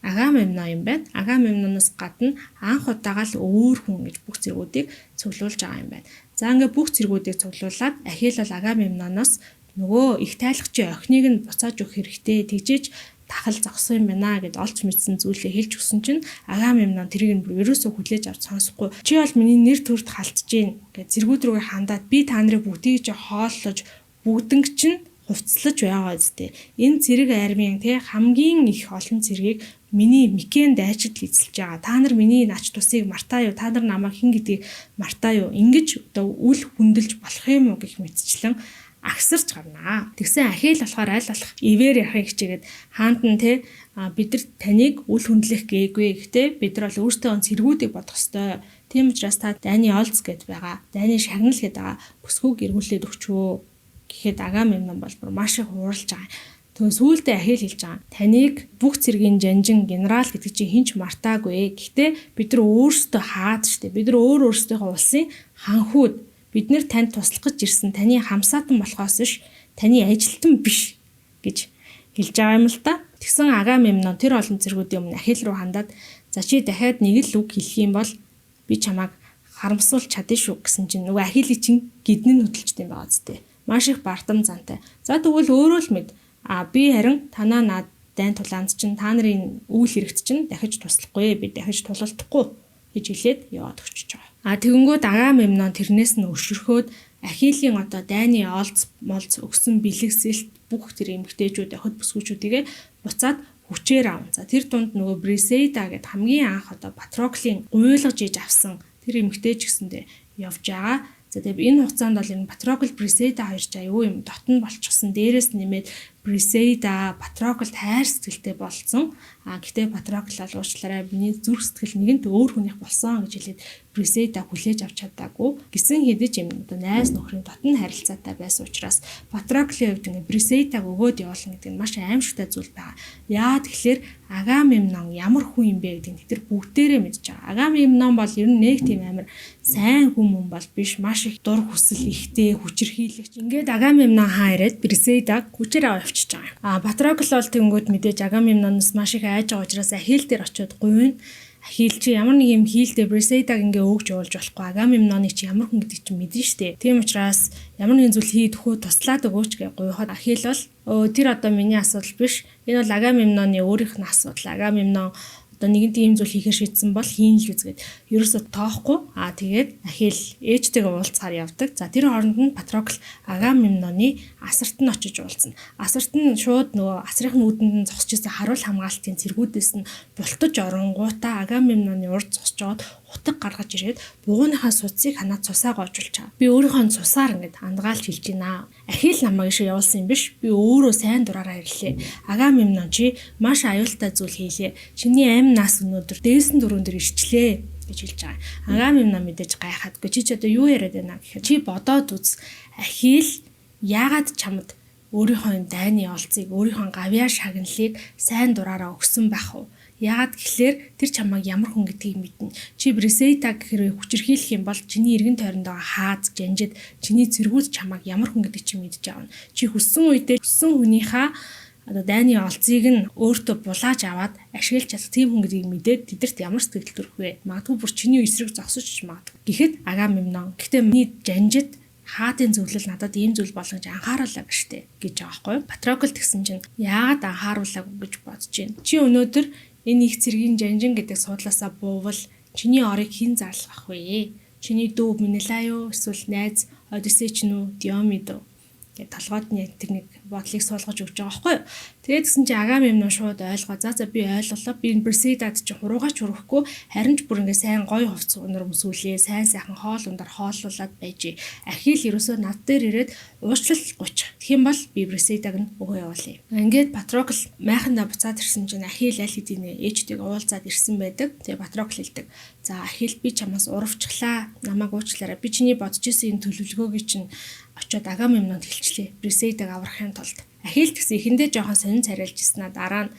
Агамемнон юм байна. Агамемноноос гадна анх удаага л өөр хүн гэж бүх цэргүүдийг цуглуулж байгаа юм байна. За ингээ бүх цэргүүдийг цуглуулад Ахилл бол Агамемноноос нөгөө их тайлагчийн охиныг нь буцааж өгөх хэрэгтэй. Тэгжээж тахал зогсон юм байна гэд олж мэдсэн зүйлээ хэлж өгсөн чинь Агамемнон тэрийг нь бүр ерөөсөө хүлээж авч сонсохгүй. Чи бол миний нэр төрд халтж гин гэд цэргүүд рүүгээ хандаад би та нарыг бүгдийг чи хооллож бүгдэнг чинь хувцлаж байгаа үстэй. Энэ цэрэг армийн те хамгийн их олон цэргийг миний Микен дайчид эзэлж байгаа. Та нар миний нач тусыг мартаа юу? Та нар намайг хэн гэдгийг мартаа юу? Ингэж одоо үл хүндэлж болох юм уу гэх мэтчлэн агсарч гарнаа. Тэгсэн Ахилл болохоор аль болох ивэр явахыг хичээгээд хаанд нь те бид нар таныг үл хүндлэх гээгүй. Гэхдээ бид нар бол өөртөө цэргүүдийг бодох ёстой. Тийм учраас та дайны олз гэд байгаа. Дайны шагнал гэд байгаа. Бүсгүйг эргүүлээд өгчөө Гэхэд Агамемнон бол бүр маш их хууралж байгаа. Тэгвэл сүүлдээ Ахил хэлж байгаа. Таныг бүх цэргийн жанжин генерал гэдэг чинь хинч мартаагүй. Гэхдээ бид нар өөрсдөө хаад штэ. Бид нар өөр өөрсдийнхөө улсын ханхүүд. Бид нэр танд туслах гэж ирсэн. Таны хамсаатан болохоос биш, таны ажилтан биш гэж хэлж байгаа юм л та. Тэгсэн Агамемнон тэр олон цэргүүдийн өмнө Ахил руу хандаад за чи дахиад нэг л үг хэлэх юм бол би чамайг харамсуулж чадна шүү гэсэн чинь нөгөө Ахилийн чинь гидэн нь хөдөлжтэй байгаа зү. Маш их бардам зантай. За тэгвэл өөрөө л мэд. А би харин танаа над дайн тулаанд чинь та нарын үйл хэрэгт чинь дахиж туслахгүй, би дахиж тулалдахгүй гэж хэлээд яваад өгчөж байгаа. А тэгэнгүүт Агамемнон тэрнээс нь өшөрхөөд Ахилийн одоо дайны олц молц өгсөн бэлэгсэлт бүх тэр эмгтээчүүд охид бүсгүүчүүдийгээ буцаад хүчээр авна. За тэр дунд нөгөө Брисейда гэд хамгийн анх одоо Патроклын гуйлгаж иж авсан тэр эмгтээч гэсэндээ явж байгаа. За тэгээд энэ хугацаанд бол энэ Патрокл Брисейда хоёр ч аюу юм дотн болчихсон. Дээрээс нэмээд Брисейда Патроклд хайр сэтгэлтэй болцсон. А гэтээ Патрокл бол уучлаарай миний зүрх сэтгэл нэгэнт өөр хүнийх болсон гэж хэлээд Брисейда хүлээж авч чадаагүй. Гисэн хэдий ч юм одоо найз нөхрийн дотн харилцаатай байсан учраас Патроклын хувьд ингээ Брисейдаг өгөөд явуулна гэдэг нь маш аимшигтай зүйл байгаа. Яа тэгэхээр Агамемнон ямар хүн юм бэ гэдгийг тэд нар бүгдээрээ мэдж байгаа. Агамемнон бол ер нь нэг тийм амар сайн хүн мөн бол биш. Маш их дур хүсэл ихтэй, хүчирхийлэгч. Ингээд Агамемнон хаан ирээд Брисейдаг хүчээр аваа явчихж байгаа юм. А Патрокл бол тэнгүүд мэдээж Агамемноноос маш их айж байгаа учраас Ахил дээр очиод гуйна. Ахил чи ямар нэг юм хийлдэ Брисейдаг ингээ өгч явуулж болохгүй. Агамемноны чи ямар хүн гэдгийг чи мэднэ штэ. Тийм учраас ямар нэгэн зүйл хийд хөө туслаад өгөөч гэж гуйхад Ахил бол тэр одоо миний асуудал биш. Энэ бол Агамемноны өөрийнх нь асуудал. Агамемнон одоо нэгэн тийм зүйл хийхээр шийдсэн бол хийн л үзгээд ерөөсө тоохгүй. Аа тэгээд Ахил ээжтэйгээ уулзахаар явдаг. За тэр хооронд нь Патрокл Агамемноны асарт нь очиж уулзна. Асарт нь шууд нөгөө асрын үүдэнд нь зогсож исэн харуул хамгаалтын цэргүүдээс нь бултаж оронгуудаа Агамемноны урд зогсож жоод утга гаргаж ирээд бугууныхаа судсыг ханаад цусаа гоожулж байгаа. Би өөрийнхөө цусаар ингээд андгаалж хэлж байна. Ахил намайг шиг явуулсан юм биш. Би өөрөө сайн дураараа ирлээ. Агамемнон чи маш аюултай зүйл хийлээ. Чиний амь нас өнөөдөр дээсэн дөрөөн дээр ирчлээ гэж хэлж байгаа. Агамемнон мэдээж гайхаадгүй. Чи ч одоо юу яриад байна гэхээр чи бодоод үз. Ахил яагаад чамд өөрийнхөө дайны олцыг, өөрийнхөө гавьяа шагналыг сайн дураараа өгсөн байх вэ? Яагаад гэхлээр тэр чамайг ямар хүн гэдгийг мэднэ. Чи Брисейта гэхээр хүчирхийлэх юм бол чиний эргэн тойронд байгаа хааз, жанжид, чиний цэргүүд чамайг ямар хүн гэдгийг чи мэдж авна. Чи хүссэн үедээ хүссэн хүнийхээ одоо дайны олзыг нь өөртөө булааж аваад ашиглаж чадах тийм хүн гэдгийг мэдээд тэдэрт ямар сэтгэл төрөх вэ? Магадгүй бүр чиний эсрэг зогсож ч магадгүй. Гэхэд Агамемнон. Гэтэ миний жанжид хаадын зөвлөл надад ийм зүйл болгож анхааруулаагүй штэ гэж байгаа байхгүй юу? Патрокл тэгсэн чинь яагаад анхааруулаагүй гэж бодож байна. Чи өнөөдөр энэ их цэргийн жанжин гэдэг суудлаасаа буувал чиний орыг хэн зарлах вэ? Чиний дүү Менелай юу? Эсвэл найз Одиссей ч нү, Диомид үү? Ингээд толгойд нь яг тэр нэг бодлыг суулгаж өгч байгаа байхгүй юу. Тэгээд тэгсэн чинь Агамемнон шууд ойлгоо. За за би ойлголоо. Би энэ Брисейдад чи хуруугаач хүрэхгүй харин ч бүр ингээ сайн гоё хувцас унар өмсүүлээ. Сайн сайхан хоол ундаар хооллуулад байж. Ахил ерөөсөө над дээр ирээд уучлал гуйч. Тэгэх юм бол би Брисейдаг нь өгөө явуулъя. Ингээд Патрокл майхандаа буцаад ирсэн чинь Ахил аль хэдийнэ ээжтэйг уулзаад ирсэн байдаг. Тэгээ Патрокл хэлдэг. За Ахил би чамаас урвчлаа. Намайг уучлаарай. Би чиний бодож исэн энэ төлөвлөгөөгийг чинь очиод Агамемнонд хэлчлээ. Брисейдаг аврахын тулд. Ахил тэгсэн эхэндээ жоохон сонин царайлж ирсэн дараа нь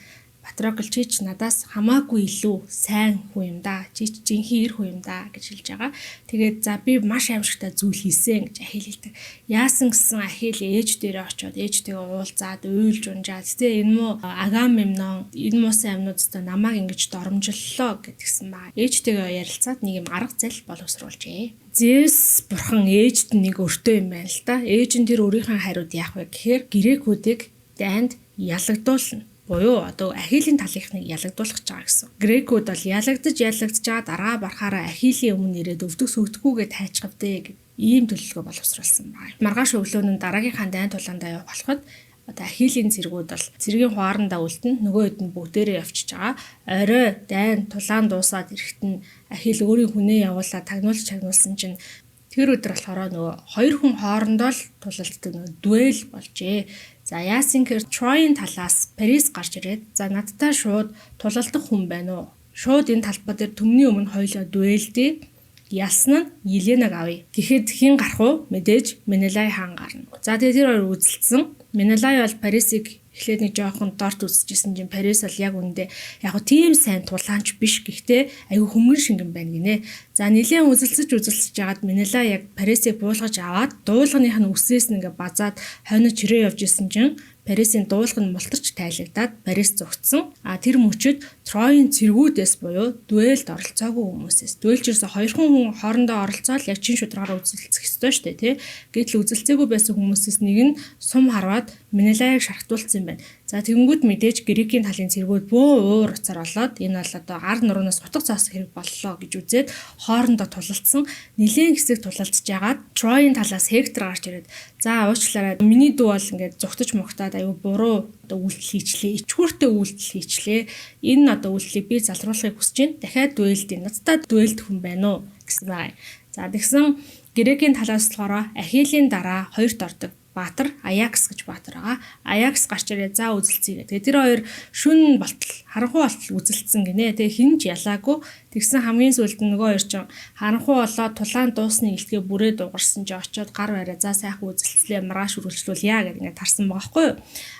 Патрокл чи ч надаас хамаагүй илүү сайн хүн юм да. Чи ч жинхэнэ эр хүн юм да гэж хэлж байгаа. Тэгээд за би маш аимшигтай зүйл хийсэн гэж Ахил хэлдэг. Яасан гэсэн Ахил ээж дээрээ очиод ээжтэйгээ уулзаад уйлж унжаад тэ энэ муу Агамемнон энэ муусан амьнууд өстө намайг ингэж доромжллоо гэдгсэн баа. Ээжтэйгээ ярилцаад нэг юм арга зэл боловсруулжээ. Зевс бурхан ээжд нэг өртөө юм байна л да. Ээж нь тэр өөрийнхөө хариуд яах вэ гэхээр грекүүдийг дайнд ялагдуулна. Буюу одоо Ахилийн талынхныг ялагдуулах гэж байгаа гэсэн. Грекүүд бол ялагдаж ялагдж байгаа дараа барахаараа Ахилийн өмнө ирээд өвдөг сөгдөхгүйгээ тайчгавдэ гэд ийм төлөвлөгөө боловсруулсан байна. Маргааш өглөө нь дараагийнхаа дайн тулаандаа явах болоход одоо Ахилийн цэргүүд бол цэргийн хуарандаа үлдэн нөгөө хэд нь бүгдээрээ явчихж байгаа. Орой дайн тулаан дуусаад ирэхэд нь Ахил өөрийн хүнээ явуулаад тагнуулж чагнуулсан чинь тэр өдөр болохоор нөгөө хоёр хүн хоорондоо л тулалддаг нөгөө дуэл болжээ. За яасан гэхээр Троийн талаас Парис гарч ирээд за надтай шууд тулалдах хүн байна уу? Шууд энэ талбай дээр түмний өмнө хоёлоо дуэлдээ. Ялсан нь Еленаг авъя. Гэхэд хэн гарах вэ? Мэдээж Менелай хаан гарна. За тэгээ тэр хоёр үзэлцсэн. Менелай бол Парисыг эхлээд нэг жоохон дорт үзчихсэн чинь Парис бол яг үндэ яг гоо тийм сайн тулаанч биш, гэхдээ айгүй хөнгөн шингэн байна гинэ. За, нилээн үзэлцэж үзэлцэж жагаад Менелай яг Парисыг буулгаж аваад дуулганых нь үсээс нь ингээ базаад хойно чирээ явж исэн чинь Парисын дуулга нь мултарч тайлагдаад Парис зугтсан. А тэр мөчөд Троийн цэргүүдээс буюу дуэлд оролцоогүй хүмүүсээс, дуэлчээрс хоёрхан хүн хоорондоо оролцоод яг чин шударгаар үзэлцэх ёстой шүү дээ, тий. Гэтэл үзэлцээгүй байсан хүмүүсээс нэг нь сум харваад Менелайг шархтуулсан юм байна. За, тэгэнгүүт мэдээж Грекийн талын цэргүүд бөө уур уцаар болоод энэ бол одоо гар нуруунаас утга цоосох хэрэг боллоо гэж үзээд хоорондоо тулалдсан. Нилээн хэсэг тулалдж ягаад Троийн талаас Хектор гарч ирээд, за уучлаарай, миний дүү бол ингээд зугтаж мугтаад аюу буруу одоо үйлдэл хийчлээ. Ичгүүртэй үйлдэл хийчлээ. Энэ одоо үйлдэлийг би залруулахыг хүсэж байна. Дахиад дуэлдээ. Надтай дуэлдэх хүн байна уу гэсэн байгаа. За, тэгсэн Грекийн талаас болохоор Ахилийн дараа хоёрт ордог баатар Аякс гэж баатар байгаа. Аякс гарч ирээ, за үзэлцъя гэх. Тэгээ тэр хоёр шүн болтол, харанхуй болтол үзэлцсэн гинэ. Тэгээ хэн ч ялаагүй. Тэгсэн хамгийн сүүлд нь нөгөө хоёр чинь харанхуй болоод тулаан дуусны илтгээ бүрээ дуугарсан чи очиод гар бариа, за сайхан үзэлцлээ, маргааш үргэлжлүүлье гэдэг ингээд тарсан байгаа байхгүй юу.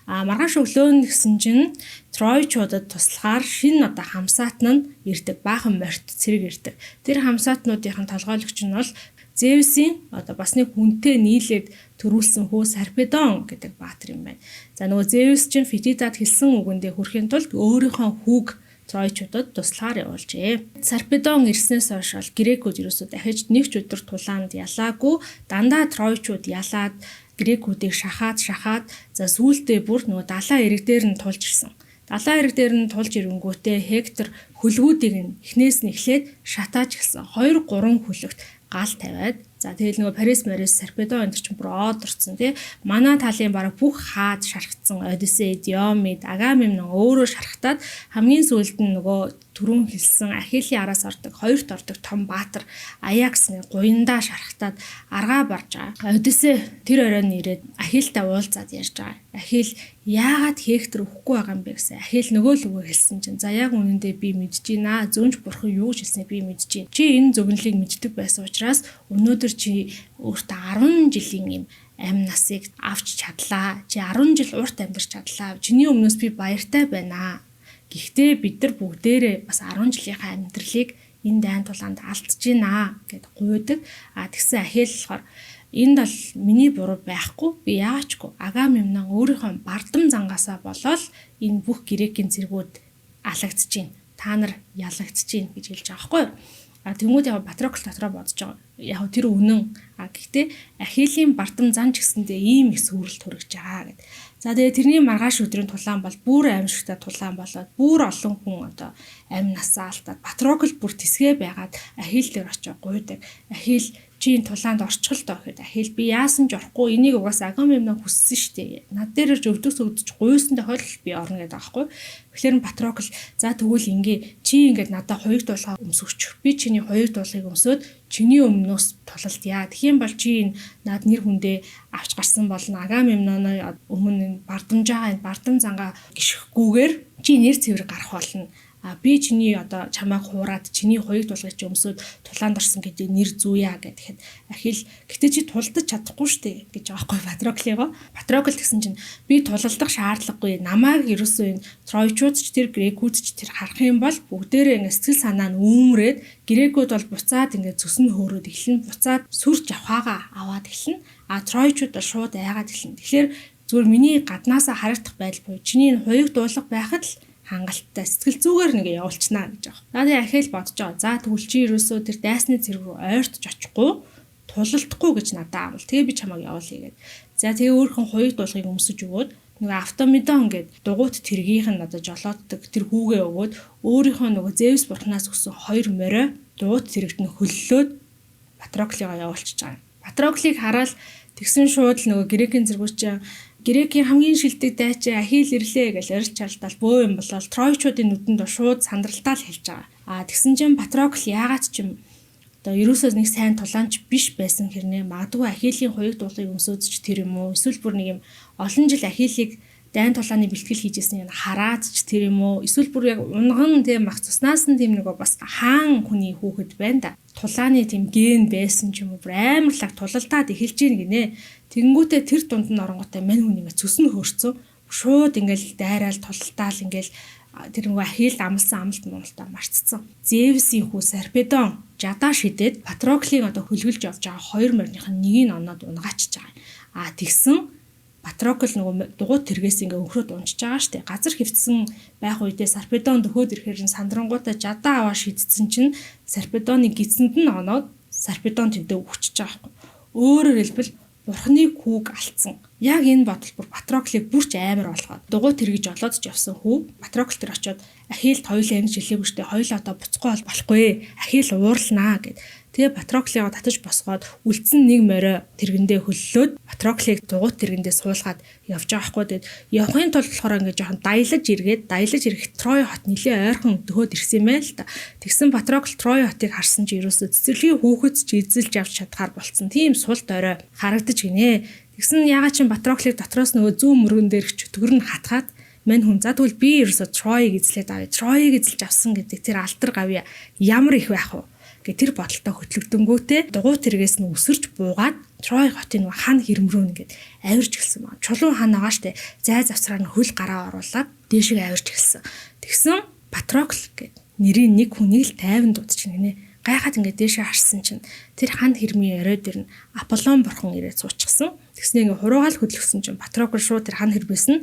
А маргааш өглөө нь гэсэн чинь Тройчуудад туслахаар шинэ одоо хамсаат нь ирдэг. Баахан морьт цэрэг ирдэг. Тэр хамсаатнуудын толгойлогч нь бол Зевсийн одоо бас нэг хүнтэй нийлээд төрүүлсэн хүү Сарпедон гэдэг баатар юм байна. За, нөгөө Зевс чинь Фетидад хэлсэн үгэндээ хүрэхин тулд өөрийнхөө хүүг Тройчуудад туслахаар явуулжээ. Сарпедон ирснээс хойш бол грекүүд ерөөсөө дахиж нэг ч өдөр тулаанд ялаагүй. Дандаа Тройчууд ялаад грекүүдийг шахаад шахаад, за сүүлдээ бүр нөгөө далайн эрэг дээр нь тулж ирсэн. Далайн эрэг дээр нь тулж ирэнгүүтээ Хектор хөлгүүдийг нь эхнээс нь эхлээд шатааж гисэн. 2 3 хөлөгт гал тавиад, за тэгэл нөгөө Парис Марис Сарпедо энэ чинь бүр оодорцсон, тий. Манай талын бараг бүх хаад шархацсан. Одиссей, Диомид, Агамемнон өөрөө шархтаад хамгийн сүүлд нь нөгөө түрүүн хэлсэн Ахилийн араас ордог, хоёрт ордог том баатар Аякс нэг гуяндаа шархтаад аргаа барж байгаа. Одиссей тэр оройн ирээд Ахилтай уулзаад ярьж байгаа. Ахил яагаад Хектор өгөхгүй байгаа юм бэ гэсэн. Ахил нөгөө л үгээ хэлсэн чинь, за яг үнэндээ би мэдэж байна. Зөөнч бурхан юу гэж хэлснийг би мэдэж байна. Чи энэ зөгнөлийг мэддэг байсан учраас өнөөдөр чи өөртөө 10 жилийн юм амь насыг авч чадлаа. Чи 10 жил урт амьдарч чадлаа. Чиний өмнөөс би баяртай байна. Гэхдээ бид нар бүгдээрээ бас 10 жилийнхаа амьдралыг энэ дайн тулаанд алдаж байна гэд гуйдаг. А тэгсэн Ахил болохоор энд бол миний буруу байхгүй, би яачгүй Агамемнон өөрийнхөө бардам зангаасаа болоод энэ бүх грекийн цэргүүд алагдаж байна. Та нар ялагдаж байна гэж хэлж байгаа байхгүй юу? А тэнгууд яг Патрокл дотроо бодож байгаа. Яг тэр үнэн. А гэхдээ Ахилийн бардам зан ч гэсэндээ ийм их сүрэлт хүргэж байгаа гэд. За, тэгээ тэрний маргааш өдрийн тулаан бол бүр аимшигтай тулаан болоод бүр олон хүн одоо амь насаа алдаад Патрокл бүр тэсгээ байгаад Ахил дээр очиж гуйдаг. Ахил, чи энэ тулаанд орчих л доо гэхэд Ахил би яасан ч орохгүй, энийг угаасаа Агамемнон хүссэн шүү дээ. Над дээр өвдөг сөгдөж гуйсан тохиолдолд би орно гэдэг аахгүй. Тэгэхээр Патрокл за тэгвэл ингээ чи ингээд надад хоёр дуулгаа өмсөгч. Би чиний хоёр дуулгыг өмсөөд чиний өмнөөс тулалдъя. Тэгэх юм бол чи энэ над нэр хүндээ авч гарсан болно. Агамемноны өмнө энэ бардамж байгаа энэ бардам зангаа гიშгэхгүйгээр чи нэр цэвэр гарах болно. А би чиний одоо чамайг хуураад чиний хоёрт дуулгыг чи өмсөөд тулаанд орсон гэдэг нэр зүүя гэхэд Ахил гэтээ чи тулдаж чадахгүй штэ гэж байгаа байхгүй Патроклыгоо. Патрокл гэсэн чинь би тулалдах шаардлагагүй, намайг ерөөсөө энэ Тройчууд ч тэр грекүүд ч тэр харах юм бол бүгдээрээ ингэ сэтгэл санаа нь үүмрээд грекүүд бол буцаад ингэ цөс нь хөөрөөд эхэлнэ, буцаад сүрч авхаага аваад эхэлнэ, а Тройчууд бол шууд айгаад эхэлнэ. Тэгэхээр зүгээр миний гаднаасаа харагдах байдал буюу чиний энэ хуйг дуулах байхад л хангалттай сэтгэл зүгээр нэг явуулчнаа гэж байгаа. За, тэгээ ахиал бодож байгаа. За, тэгвэл чи ерөөсөө тэр дайсны цэрэг рүү ойртож очихгүй, тулалдахгүй гэж надад амл. Тэгээ би чамайг явуулъя гэд. За, тэгээ өөрхөн хуйг дуулгыг өмсөж өгөөд нөгөө Автомедон гээд дугуут тэргийнх нь одоо жолооддаг тэр хүүгээ өгөөд өөрийнхөө нөгөө Зевс бурхнаас өгсөн хоёр морио дугуут тэрэгт нь хөллөөд Патроклыгоо явуулчихж байгаа. Патроклыг хараад тэгсэн шууд л нөгөө грекийн зэргүүч чинь грекийн хамгийн шилдэг дайчин Ахил ирлээ гэж орилж чалдаал бөө юм болол Тройчуудын нүдэнд шууд сандралтаа л хэлж байгаа. А тэгсэн чинь Патрокл яагаад ч юм одоо ерөөсөө нэг сайн тулаанч биш байсан хэрнээ магадгүй Ахилийн хуйг дуулгыг өмсөөд ч тэр юм уу, эсвэл бүр нэг юм олон жил Ахилийг Дайн тулааны бэлтгэл хийжсэн юм хараад ч тэр юм уу? Эсвэл бүр яг унган тийм мах цуснаас нь тийм нөгөө бас хаан хүний хүүхэд байна да. Тулааны тийм ген байсан ч юм уу, бүр амар лаг тулалдаад эхэлж гин гинэ. Тэгэнгүүтээ тэр дунд нь оронготой мань хүн ингээ цөс нь хөөрцөн. Шууд ингээл дайраал тулалдаал ингээл тэр нөгөө Ахилл амлсан амлалт муултаа марцсан. Зевсийн хүү Сарпедон жадаа шидээд Патроклыг одоо хөлгөлж явж байгаа хоёр морьных нь нэгийг оноод унгаачж байгаа юм. А тэгсэн Патрокл нөгөө дугуйт тэргээс ингээ өнхрөөд унжиж байгаа штэ. Газар хөвцсөн байх үедээ Сарпедон дөхөөд ирэхээр сандрангуудаа жадаа аваа шидсэн чинь Сарпедоны гидсэнд нь оноод Сарпедон тэндээ үхчихэж байгаа байхгүй. Өөрөөр хэлбэл Бурхны хүүг алдсан. Яг энэ бодол бүр Патроклыг бүрч амар болгоод дугуй тэргэж олоод ч явсан хүү Патрокл тэр очиод Ахилд хоёулаа ингэж хэлээгүй штэ, хоёулаа одоо буцахгүй бол болохгүй. Ахилл уурлнаа гэд. Тэгээ Патроклыг татаж босгоод үлдсэн нэг морио тэргэндээ хөллөөд Патроклыг дугуйт тэргэндээ суулгаад явж байгаа хгүй. Тэгээд явахын тулд болохоор ингээд жоохон даялаж эргээд, даялаж ирэх Трой хот нилээ ойрхон дөхөөд ирсэн юм байна л та. Тэгсэн Патрокл Трой хотыг харсан чи ерөөсөө цэцэрлэгийн хүүхэд ч эзэлж авч чадхаар болцсон. Тийм сул дорой харагдаж гинэ. Тэгсэн ягаад ч Патроклыг дотроос нөгөө зүүн мөргөн дээрх чөтгөр нь хатгаад мань хүн за тэгвэл би ерөөсөө Троийг эзлээд авъя. Троийг эзэлж авсан гэдэг тэр алтар гавья ямар их байх вэ? Гэ тэр бодолтой хөтлөгдөнгүүтээ дугуй тэргээс нь өсөрч буугаад Трой хотын нөгөө хан хэрэм рүү ингээд авирч эхэлсэн байна. Чулуун хан байгаа штэ. Зай завсраар нь хөл гараа оруулаад дээшээ авирч эхэлсэн. Тэгсэн Патрокл гэд нэрийн нэг хүнийг л тайван дуудчихна гинэ. Гайхаад ингээд дээшээ харсан чинь тэр хан хэрмийн орой дээр нь Аполлон бурхан ирээд суучихсан. Тэгснэ ингээд хуруугаал хөдөлгсөн чинь Патрокл шууд тэр хан хэрмээс нь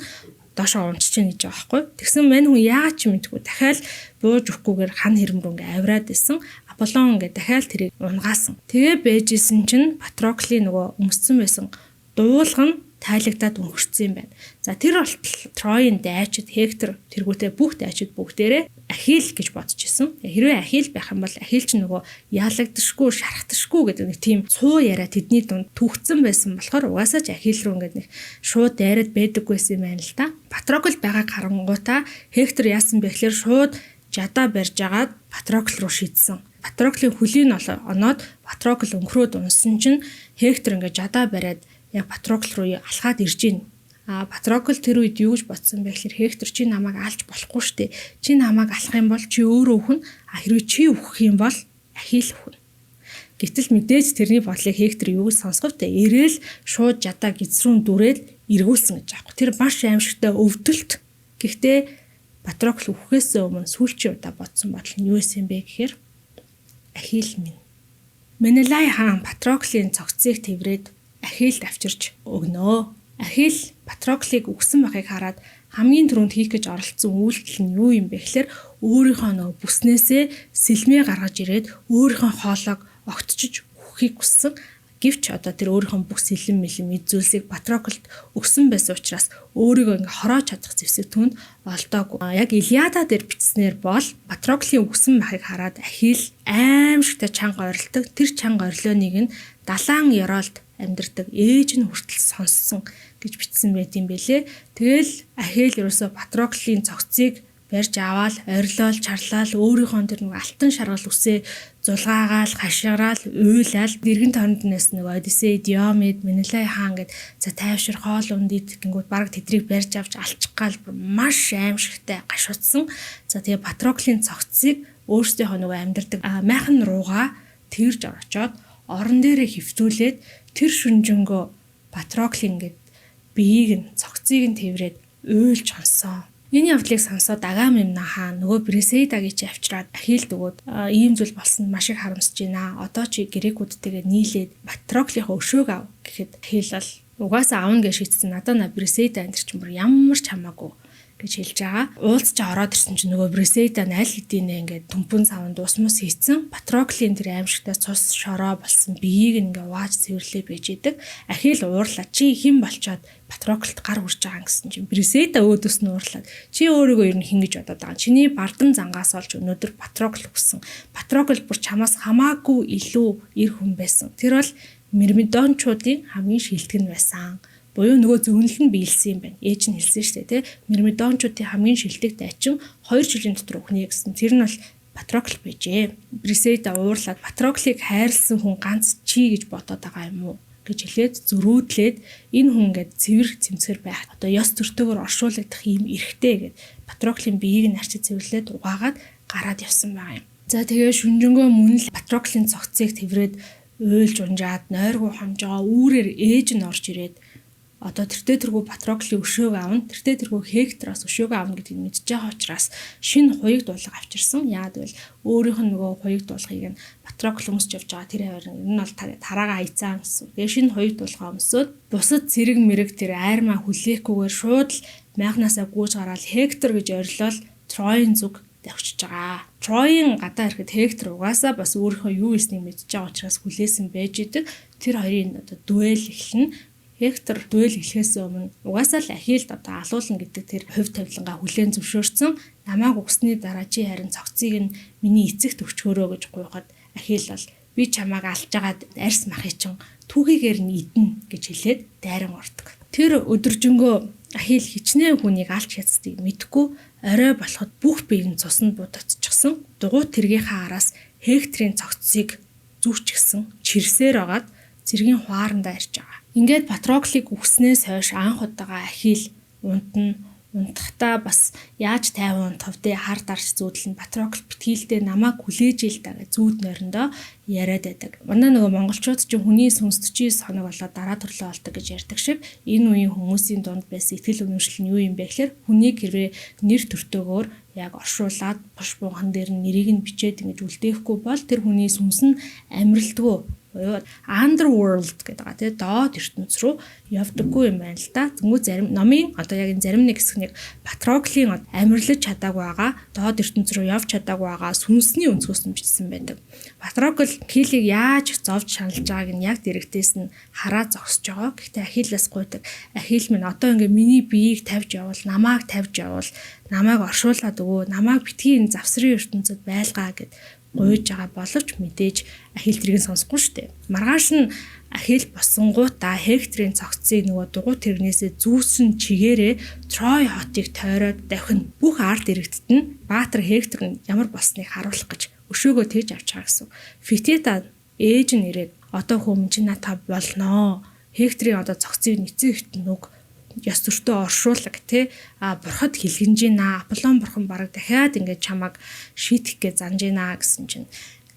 доошоо унчиж гин гэж байгаа байхгүй. Тэгсэн мань хүн яагаад ч мэдгүй дахиад бууж өгөхгүйгээр хан хэрэм рүү ингээ авираад исэн. Аполлон ингээ дахиад тэрийг унгаасан. Тэгээ бэжсэн чинь Патроклын нөгөө өмссөн байсан дуулга нь тайлагдаад өнгөрцөн юм байна. За тэр болтол Троийн дайчид Хектор тэргүүтээ бүх дайчид бүгдээрээ Ахилл гэж бодож исэн. Хэрвээ Ахилл байх юм бол Ахилл ч нөгөө ялагдшгүй, шархташгүй гэдэг нэг тийм цуу яриа тэдний дунд түүхцэн байсан болохоор угаасаа ч Ахилл рүү ингээд нэг шууд дайраад байдаггүйсэн юм байна л да. Патрокл байгааг харангуутаа Хектор яасан бэ гэхээр шууд жадаа барьж агаад Патрокл руу шидсэн. Патроклын хөлийн оноод Патрокл өнгөрөөд унсан чинь Хектор ингээд жадаа бариад яг Патрокл руу алхаад ирж гин. А Патрокл тэр үед юу гэж бодсон бэ гэхээр Хектор чи намайг алж болохгүй штэ. Чи намайг алах юм бол чи өөрөө үхэн. А хэрвээ чи үхэх юм бол Ахилл үхэн. Гэтэл мэдээж тэрний бодлыг Хектор юу гэж сонсгов тэ. Ирээл шууд жадаа гизрүүн дүрээд эргүүлсэн гэж аахгүй. Тэр маш аимшигтай өвдөлт. Гэхдээ Патрокл үхэхээс өмнө сүүлчийн удаа бодсон бодол нь юу байсан бэ гэхээр Ахилл минь. Менелай хаан Патроклын цогцыг тэврээд Ахиллд авчирч өгнө. Ахилл Патроклыг үхсэн байхыг хараад хамгийн түрүүнд хийх гэж оролцсон үйлдэл нь юу юм бэ гэхээр өөрийнхөө нөгөө бүснээсээ сэлмээ гаргаж ирээд өөрийнхөө хоолойг огтчиж үхэхийг хүссэн. Гэвч одоо тэр өөрийнхөө бүх сэлэм мэлэм эд зүйлсийг Патроклд өгсөн байсан учраас өөрийгөө ингээ хороож чадах зэвсэг түүнд олдоогүй. Яг Илиада дээр бичснээр бол Патроклын үхсэн байхыг хараад Ахилл аимшигтай чанга орилдог. Тэр чанга орилооныг нь далаан ёроолд амьдардаг ээж нь хүртэл сонссон гэж бичсэн байт юм бэлээ. Тэгэл Ахилл ерөөсөө Патроклын цогцыг барьж аваал, орилоол, чарлаал, өөрийнхөө тэр нэг алтан шаргал үсээ зулгаагаал, хашгираал, уйлаал дэргэн тойронд нэс нэг Одиссей, Диомед, Менелай хаан гэд за тайвшир хоол унд идэх гингүүд бараг тэдрийг барьж авч алчих гал маш аимшигтай гашуудсан. За тэгээ Патроклын цогцыг өөрсдийнхөө нөгөө амьдардаг майхан руугаа тэрж орочоод орон дээрээ хөвтүүлээд тэр шүнжэнгөө Патроклын ингээд биеийг нь цогцыг нь тэврээд уйлж хонсон. Энэ явдлыг сонсоод Агамемнон хаан нөгөө Брисейдагийг чи авчираад Ахиллд өгөөд ийм зүйл болсон маш их харамсаж байна. Одоо чи грекүүдтэйгээ нийлээд Патроклийнхоо өшөөг ав гэхэд Ахилл бол угаасаа авна гэж шийдсэн. Надаа на Брисейда энэ чинь бүр ямар ч хамаагүй гэж хэлж байгаа. Уулзч ороод ирсэн чинь нөгөө Брисейда аль хэдийнэ ингээд төмпөн савнд усмус хийцэн. Патроклын тэр аимшигтай цус шороо болсон биеийг ингээ угааж цэвэрлээ байж идэг. Ахилл уурлаа. Чи хэн болчоод Патроклд гар хүрж байгаа гэсэн чинь Брисейда өөдөөс нь уурлаад чи өөрийгөө ер нь хэн гэж бодоод байгаа. Чиний бардам зангаас олж өнөөдөр Патрокл өгсөн. Патрокл бүр чамаас хамаагүй илүү эр хүн байсан. Тэр бол Мирмидончуудын хамгийн шилдэг нь байсан. Буюу нөгөө зөвнөл нь биелсэн юм байна. Ээж нь хэлсэн шүү дээ, тэ. Мирмидончуудын хамгийн шилдэг дайчин 2 жилийн дотор өгнө гэсэн. Тэр нь бол Патрокл байжээ. Брисейда уурлаад Патроклыг хайрлсан хүн ганц чи гэж бодоод байгаа юм уу гэж хэлээд зөрүүдлээд энэ хүн ингээд цэвэр цэмцгэр байх одоо ёс зөртөөгөр оршуулгадах ийм эрхтэй гэд Патроклийн биеийг нь арчиж цэвэрлээд угаагаад гараад явсан байгаа юм. За тэгээ шүнжэнгөө мөн л Патроклийн цогцыг тэврээд уйлж унжаад нойргүй хамж байгаа үүрээр ээж нь орж ирээд одоо тэртээ тэргүй Патроклийн өшөөг авна, тэртээ тэргүй Хектороос өшөөгөө авна гэдгийг мэдж байгаа учраас шинэ хуйг дуулга авчирсан. Яагаад гэвэл өөрийнх нь нөгөө хуйг дуулгыг нь Патрокл өмсч явж байгаа тэр хавар нь энэ бол тараагаа хайцаан гэсэн. Тэгээ шинэ хуйг дуулга өмсөөд бусад цэрэг мэрэг тэр айрмаа хүлээхгүйгээр шууд л майхнаасаа гүйж гараад Хектор гэж орилол Троийн зүг давчиж байгаа. Троийн гадаа ирэхэд Хектор угаасаа бас өөрийнхөө юу хийснийг мэдж байгаа учраас хүлээсэн байж идэг. Тэр хоёрын одоо дуэл эхэлнэ. Хектор дуэл эхлэхээс өмнө угаасаа л Ахилд одоо алуулна гэдэг тэр хувь тавилангаа хүлээн зөвшөөрсөн. Намайг угсны дараа чи харин цогцыг нь миний эцэгт өчгөөрөө гэж гуйхад Ахил бол би чамааг алж агаад арьс махыг чинь түүхийгээр нь идэнэ гэж хэлээд дайран ордог. Тэр өдөржингөө Ахил хичнээн хүнийг алж хяцдгийг мэдэхгүй орой болоход бүх бие нь цуснд будагдчихсан. Дугуй тэргийнхаа араас Хекторийн цогцсыг зүүчгсэн чирсээр агаад цэргийн хуарандаа ирж байгаа. Ингээд Патроклыг үхснээс хойш анх удаага Ахил унтна. Унтахдаа бас яаж тайван унтах вэ? Хар дарч зүүдэл нь Патрокл битгийлдэ намайг хүлээж ил та гэж зүүд нойрондоо яриад байдаг. Манай нөгөө монголчууд чинь хүний сүнс 49 хоног болоод дараа төрлөө олдог гэж ярьдаг шиг энэ үеийн хүмүүсийн дунд байсан итгэл үнэмшил нь юу юм бэ гэхээр хүнийг хэрвээ нэр төртөөгөөр яг оршуулад бош буухан дээр нь нэрийг нь бичээд ингэж үлдээхгүй бол тэр хүний сүнс нь амралтгүй буюу underworld гэдэг байгаа тий доод ертөнц рүү явдаггүй юм байна л да. Тэнгүү зарим номын одоо яг энэ зарим нэг хэсэг нэг Патроклийн амирлаж чадаагүй байгаа, доод ертөнц рүү явж чадаагүй байгаа сүнсний өнцгөөс нь бичсэн байдаг. Патрокл Ахиллийг яаж зовж шаналж байгааг нь яг дэрэгдээс нь хараа зогсож байгаа. Гэхдээ Ахиллаас гуйдаг. Ахилл минь одоо ингээ миний биеийг тавьж явуул, намайг тавьж явуул, намайг оршуулад өгөө, намайг битгий энэ завсрын ертөнцөд байлгаа гэд гуйж байгаа боловч мэдээж Ахилл тэрийг сонсохгүй шүү дээ. Маргааш нь Ахилл босонгуудаа Хекторийн цогцыг нөгөө дугуй тэрнээсээ зүүсэн чигээрээ Трой хотыг тойроод давхин бүх ард иргэдт нь Баатар Хектор нь ямар болсныг харуулах гэж өшөөгөө тэгж авч байгаа гэсэн. Фетита ээж нь ирээд одоо хүмүүн чинь наата болноо. Хекторийн одоо цогцыг эцэг ихт нүг ёс зөртөө оршуулга тий а бурхад хилгэнж гинэ Аполлон бурхан бараг дахиад ингээд чамайг шийтгэх гэж занж гинэ гэсэн чинь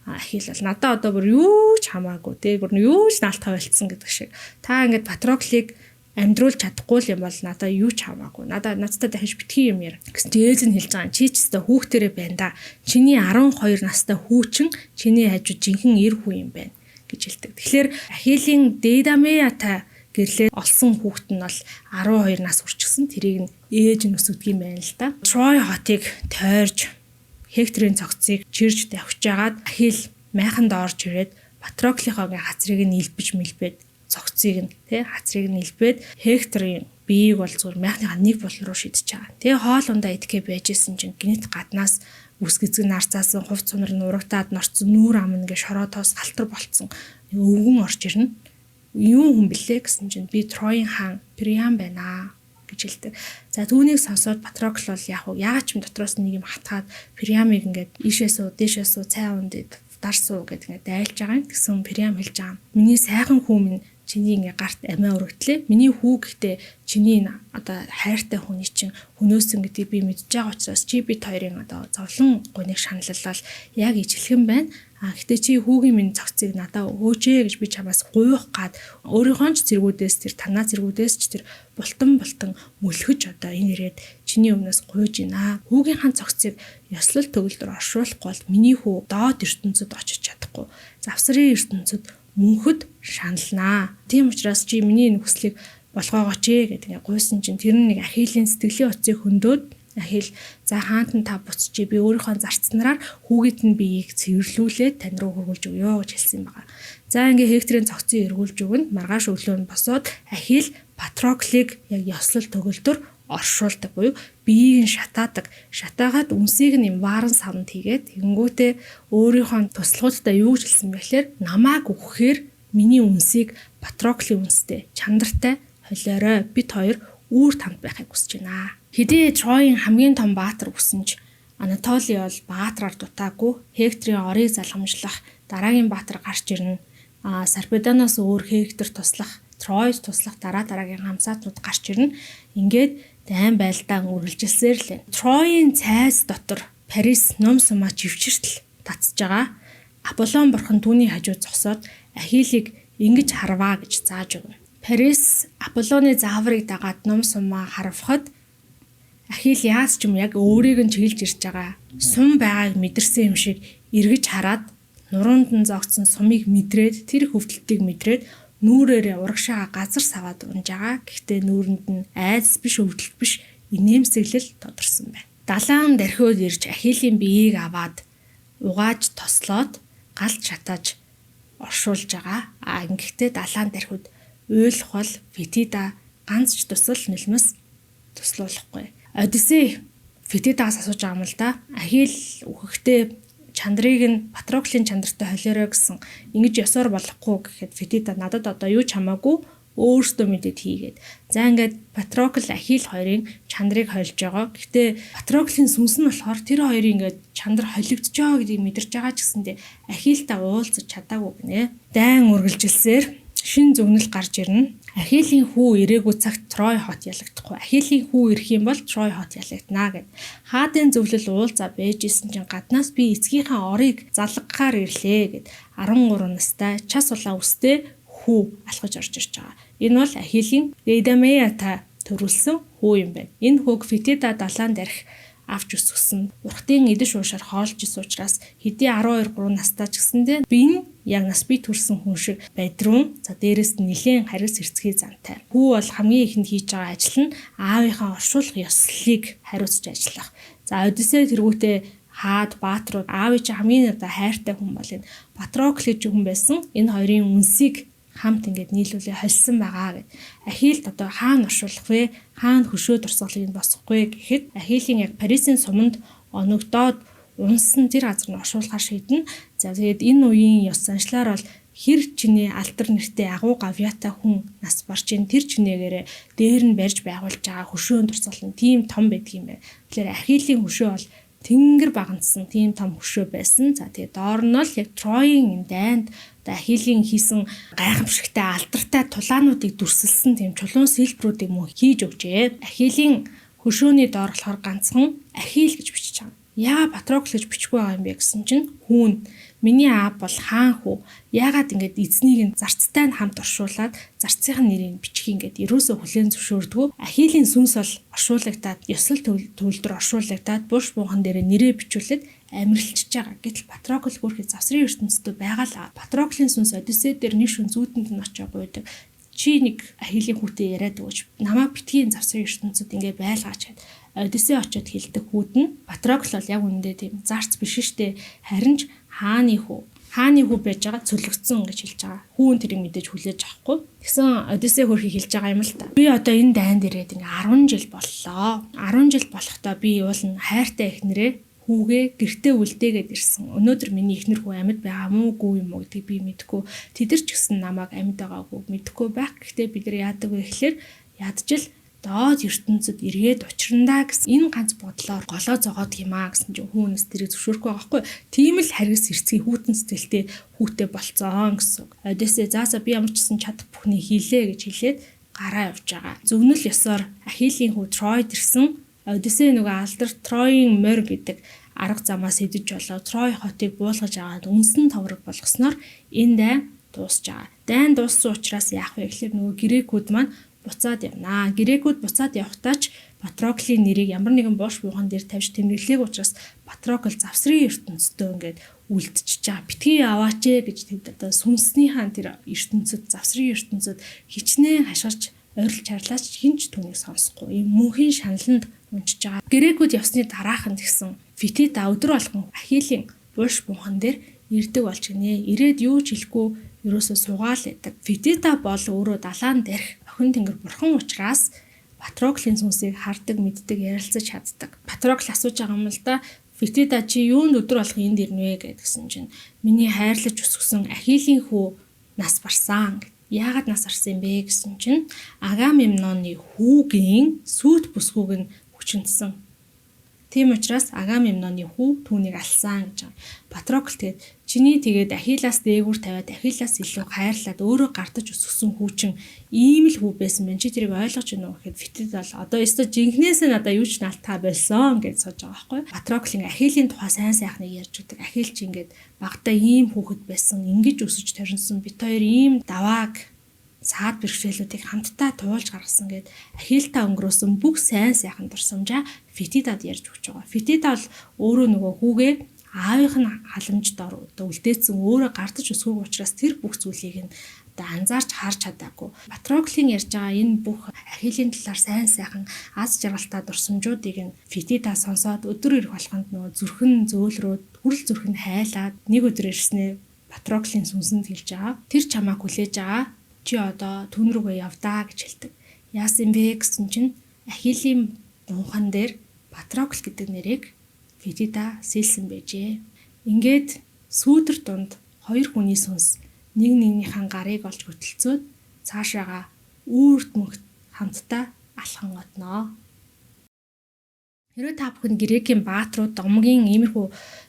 Ахилл бол надаа одоо бүр юу ч хамаагүй тий бүр юу ч наалт тавилцсан гэдэг шиг та ингээд Патроклыг амьдруулж чадахгүй л юм бол надаа юу ч хамаагүй. Надаа надтай дахиж битгий юм яар. Гэсэн чи ээж нь хэлж байгаа. Чи ч өстой хүүхдэрээ байна да. Чиний 12 настай хүүчин чиний хажууд жинхэнэ эр хүү юм байна гэж хэлдэг. Тэгэхээр Ахилийн Дейдамеятай гэрлээ олсон хүүхэд нь бол 12 нас хүрчихсэн. Тэрийг нь ээж нь өсгөдөг юм байна л да. Трой хотыг тойрж Хекторийн цогцыг чирж давхиж агаад Ахилл майханд орж ирээд Патроклийнхоо хацрыг нь илбэж мэлбээд цогцыг нь тий хацрыг нь илбээд Хекторийн биеийг бол зүгээр майхныхаа нэг болон руу шидэж байгаа. Тэгээ хоол ундаа идэхээ байжсэн чинь гинэт гаднаас үс гизэг нарцаасан хувц сунар нь урагтаад норцсон нүүр ам ингээ шороо тоос галтар болцсон. Нэг өвгөн орж ирнэ. Юу хүн бэлээ гэсэн чинь би Троийн хаан Приам байна гэж хэлдэг. За түүнийг сонсоод Патрокл бол яг уу яагаад ч юм дотроос нэг юм хатгаад Приамыг ингээд ийшээ суу, дээшээ суу, цай унд дарсуу гэдэг ингээд дайлж байгаа юм. Тэгсэн Приам хэлж байгаа. Миний сайхан хүү минь чиний ингээ гарт амиа өргөтлээ. Миний хүү гэхдээ чиний одоо хайртай хүний чинь хөнөөсөн гэдгийг би мэдж байгаа учраас чи бит хоёрын одоо зовлон гуниг шаналлал яг ижилхэн байна. А гэтээ чи хүүгийн минь цогцыг надаа өгөөч ээ гэж би чамаас гуйх гад өөрийнхөө ч зэргүүдээс тэр танаа зэргүүдээс ч тэр бултан бултан мөлхөж одоо энэ ирээд чиний өмнөөс гуйж байна. Хүүгийн хан цогцыг ёслол төгөлдөр оршуулахгүй бол миний хүү доод ертөнцөд очиж чадахгүй. Завсрын ертөнцөд мөнхөд шаналнаа. Тийм учраас чи миний энэ хүслийг болгоогооч ээ гэдэг ингээ гуйсан чинь тэр нэг Ахилийн сэтгэлийн утсыг хөндөд Ахил за хаант нь та буцчи би өөрийнхөө зарцнараар хүүгийд нь биеийг цэвэрлүүлээд тань руу хөргүүлж өгөө гэж хэлсэн байгаа. За ингээ Хекторийн цогцыг эргүүлж өгнө. Маргааш өглөө нь босоод Ахил Патроклыг яг ёслол төгөлдөр оршуулдаг буюу биеийг нь шатаадаг. Шатаагаад үнсийг нь юм вааран савнд хийгээд тэгэнгүүтээ өөрийнхөө туслахуудтай юу гэж хэлсэн бэ гэхээр намааг өгөхээр миний үнсийг Патроклийн үнстэй чандартай холиорой. Бид хоёр үүр тамд байхыг хүсэж байна. Хэдий Троийн хамгийн том баатар үсэн ч Анатоли бол баатраар дутаагүй Хекторийн орыг залгамжлах дараагийн баатар гарч ирнэ. Сарпедоноос өөр Хектор туслах, Тройд туслах дараа дараагийн хамсаатнууд гарч ирнэ. Ингээд дайн байлдаан үргэлжилсээр л байна. Троийн цайз дотор Парис нум сумаа чивчэртэл татж байгаа. Аполлон бурхан түүний хажууд зогсоод Ахиллыг ингэж харваа гэж зааж өгнө. Парис Аполлоны зааврыг дагаад нум сумаа харвахад Ахилл яаж ч юм яг өөрийг нь чиглэж ирж байгаа сум байгааг мэдэрсэн юм шиг эргэж хараад нуруунд нь зогцсон сумыг мэдрээд тэр хөвдөлтийг мэдрээд нүүрээрээ урагшаага газар саваад унж байгаа. Гэхдээ нүүрэнд нь айдас биш, өвдөлт биш, инээмсэглэл тодорсон байна. Далайн дархиуд ирж Ахиллийн биеийг аваад угааж тослоод галд шатааж оршуулж байгаа. А ингэхдээ далайн дархиуд уйлах бол Фетида ганц ч тусал нулимс туслуулахгүй. Одиссей Фетидагаас асууж байгаа юм л да. Ахилл үхэхдээ чандрыг нь Патроклийн чандартай холиорой гэсэн, ингэж ёсоор болохгүй гэхэд Фетида надад одоо юу ч хамаагүй, өөртөө мэдээд хийгээд. За, ингээд Патрокл, Ахилл хоёрын чандрыг холж байгаа. Гэхдээ Патроклийн сүнс нь болохоор тэр хоёрын ингээд чандар холигдож байгаа гэдгийг мэдэрч байгаа ч гэсэндээ Ахиллтай уулзах чадаагүй гинэ. Дайн үргэлжилсээр шинэ зөгнөл гарч ирнэ. Ахиллийн хүү ирээгүй цагт Трой хот ялагдахгүй. Ахиллийн хүү ирэх юм бол Трой хот ялагдана гэд. Хаадын зөвлөл уулзаа байж исэн чинь гаднаас би эцгийнхээ орыг залгахаар ирлээ гэд 13 настай час улаан үстэй хүү алхаж орж ирж байгаа. Энэ бол Ахиллийн Дейдамеята төрүүлсэн хүү юм байна. Энэ хүүг Фетида далайн дарих авч өсгсөн. Урхтын идэж уушаар хоолж исэн учраас хэдий 12 3 настай ч гэсэндээ би нь яг нас бий төрсэн хүн шиг байдрун. За, дээрэс нь нэлээн харгас эрцгий зантай. Хүү бол хамгийн ихэнд хийж байгаа ажил нь аавынхаа оршуулах ёслолыг хариуцж ажиллах. За, Одиссей тэргүүтээ хаад баатрууд аавын чинь хамгийн одоо хайртай хүн бол энэ Патрокл гэж хүн байсан. Энэ хоёрын үнсийг хамт ингээд нийлүүлээ холсон байгаа гэд. Ахиллд одоо хаана оршуулах вэ? Хаана хөшөө дурсгалыг босгохгүй гэхэд Ахиллийн яг Парисын суманд оногдоод унсан тэр газар нь оршуулгаар шийднэ. За, тэгээд энэ үеийн ёс заншлаар бол хэр чинээ алдар нэртэй агуу гавьяатай хүн нас барч ин тэр чинээгээрээ дээр нь барьж байгуулж байгаа хөшөөн дурсгал нь тийм том байдаг юм байна. Тэгэхээр Ахиллийн хөшөө бол тэнгэр багандсан тийм том хөшөө байсан. За, тэгээ доор нь л яг Троийн энэ дайнд одоо Ахиллийн хийсэн гайхамшигтай алдартай тулаануудыг дүрсэлсэн тийм чулуун сэлбрүүдийг мөн хийж өгчээ. Ахиллийн хөшөөний доор болохоор ганцхан Ахилл гэж бичиж байгаа. Яа Патрокл гэж бичихгүй байгаа юм бэ гэсэн чинь хүүн миний аав бол хаан хүү, яагаад ингэж эзнийг нь зарцтай нь хамт оршуулад зарцын нэрийг бичих ингээд ерөөсөө хүлээн зөвшөөрдгөө. Ахилийн сүнс бол оршуулгадаад, ёслол төвлөр оршуулгадаад, бурш буухан дээрээ нэрээ бичүүлээд амрилчж байгаа. Гэтэл Патрокл гүрхий завсрын ертөнцийн байгаа л. Патроклийн сүнс Одиссей дээр нэг шүн зүүдэнд нь очоо гуйдаг. Чи нэг Ахилийн хүүтэй яриад өгөөч. Намайг битгий завсрын ертөнцид ингээ байлгаач гэд. Одиссей очиод хэлдэг хүүд нь Патрокл бол яг үнэндээ тийм зарц биш штэ. Харин ч хааны хүү. Хааны хүү байж байгаа цөлөгдсөн гэж хэлж байгаа. Хүүн тэрийг мэдээж хүлээж авахгүй. Тэгсэн Одиссей хөрхий хэлж байгаа юм л та. Би одоо энэ дайнд ирээд ингээ 10 жил боллоо. 10 жил болохдоо би уулна хайртай эхнэрээ хүүгээ гэртээ үлдээгээд ирсэн. Өнөөдөр миний эхнэр хүү амьд байгаа мó үгүй юм уу гэдгийг би мэдэхгүй. Тэд нар ч гэсэн намайг амьд байгаагүй мэдэхгүй байх. Гэхдээ бид нар яадаг вэ гэхлээр ядчил доод ертөнцид эргээд учрандаа гэсэн энэ ганц бодлоор голоо зогоод юм аа гэсэн чинь хүүнээс тэрийг зөвшөөрөхгүй байгаа байхгүй. Тийм л харгас эрцгий хүүтэн сэтгэлтэй хүүтэй болцоон гэсэн үг. Одиссей заасаа би ямар ч гэсэн чадах бүхнийг хийлээ гэж хэлээд гараа явж байгаа. Зөвнөл ёсоор Ахиллийн хүү Тройд ирсэн. Одиссей нөгөө алдар Троийн морь гэдэг арга замаас идэж болоо Трой хотыг буулгаж аваад үнсэн товрог болгосноор энэ дайн дуусж байгаа. Дайн дууссан учраас яах вэ гэхлээр нөгөө грекүүд маань буцаад явнаа. Грекүүд буцаад явхдаа ч Патроклийн нэрийг ямар нэгэн боош буухан дээр тавьж тэмдэглээг учраас Патрокл завсрын ертөнцийн ингээд үлдчихэж байгаа. Битгий яваач ээ гэж тэд одоо сүнснийхаа тэр ертөнцид, завсрын ертөнцид хичнээн хашгирч ойрлж чарлаач хинч түүнийг сонсохгүй. Ийм мөнхийн шаналнд унжиж байгаа. Грекүүд явсны дараахан тэгсэн Фетида өдөр болгон Ахиллийн булш бунхан дээр ирдэг болж гинэ. Ирээд юу ч хэлэхгүй ерөөсөө суугаал байдаг. Фетида бол өөрөө далайн дээрх охин тэнгэр бурхан учраас Патроклийн сүнсийг хардаг, мэддэг, ярилцаж чаддаг. Патрокл асууж байгаа юм л да. Фетида чи юунд өдөр болгон энд ирнэ вэ гэдгсэн чинь миний хайрлаж өсгсөн Ахилийн хүү нас барсан гэд. Яагаад нас барсан юм бэ гэсэн чинь Агамемноны хүүгийн сүйт бүсгүйг нь хүчинтсэн. Тийм учраас Агамемноны хүү түүнийг алсан гэж байгаа. Патрокл тэгээд чиний тэгээд Ахиллаас дээгүүр тавиад Ахиллаас илүү хайрлаад өөрөө гардаж өсгсөн хүү чин ийм л хүү байсан байна. Чи тэрийг ойлгож байна уу гэхэд Фетид бол одоо өстө жинхнээсээ надаа юу ч наалтаа болсон гэж сууж байгаа байхгүй. Патрокл ингээ Ахиллийн тухай сайн сайхныг ярьж өгдөг. Ахилл чи ингээд багадаа ийм хүүхэд байсан, ингэж өсөж торинсон. Бид хоёр ийм давааг саад бэрхшээлүүдийг хамтдаа туулж гаргасан гээд Ахиллтай өнгөрөөсөн бүх сайн сайхан дурсамжаа Фетидад ярьж өгч байгаа. Фетида бол өөрөө нөгөө хүүгээ аавынх нь халамж дор одоо үлдээсэн, өөрөө гардаж өсгөөг учраас тэр бүх зүйлийг нь одоо анзаарч харж чадаагүй. Патроклийн ярьж байгаа энэ бүх Ахиллийн талаар сайн сайхан аз жаргалтай дурсамжуудыг нь Фетида сонсоод өдөр ирэх болгонд нөгөө зүрхэн зөөлрөөд, хүрэл зүрх нь хайлаад нэг өдөр ирснээ Патроклийн сүнсэнд хэлж байгаа. Тэр чамааг хүлээж байгаа, чи одоо түүн рүүгээ явдаа гэж хэлдэг. Яасан бэ гэсэн чинь Ахиллийн бунхан дээр Патрокл гэдэг нэрийг Фетида сэлсэн байжээ. Ингээд сүүдэр дунд хоёр хүний сүнс нэг нэгнийхэн гарыг олж хөтөлцөөд цаашаага үүрд мөнхөд хамтдаа алхан одноо. Хэрвээ та бүхэн Грекийн баатрууд, домгийн иймэрхүү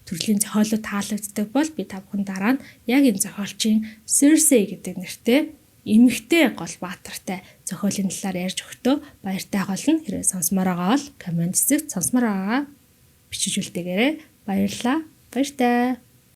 төрлийн зохиолууд таалагддаг бол би та бүхэн дараа нь яг энэ зохиолчийн Circe гэдэг нэртэй эмэгтэй гол баатартай зохиолын талаар ярьж өгөхдөө баяртай болно. Хэрвээ сонсомоор байгаа бол comment хэсэгт сонсомоор байгаа бичиж үлдээгээрэй. Баярлалаа. Баяртай.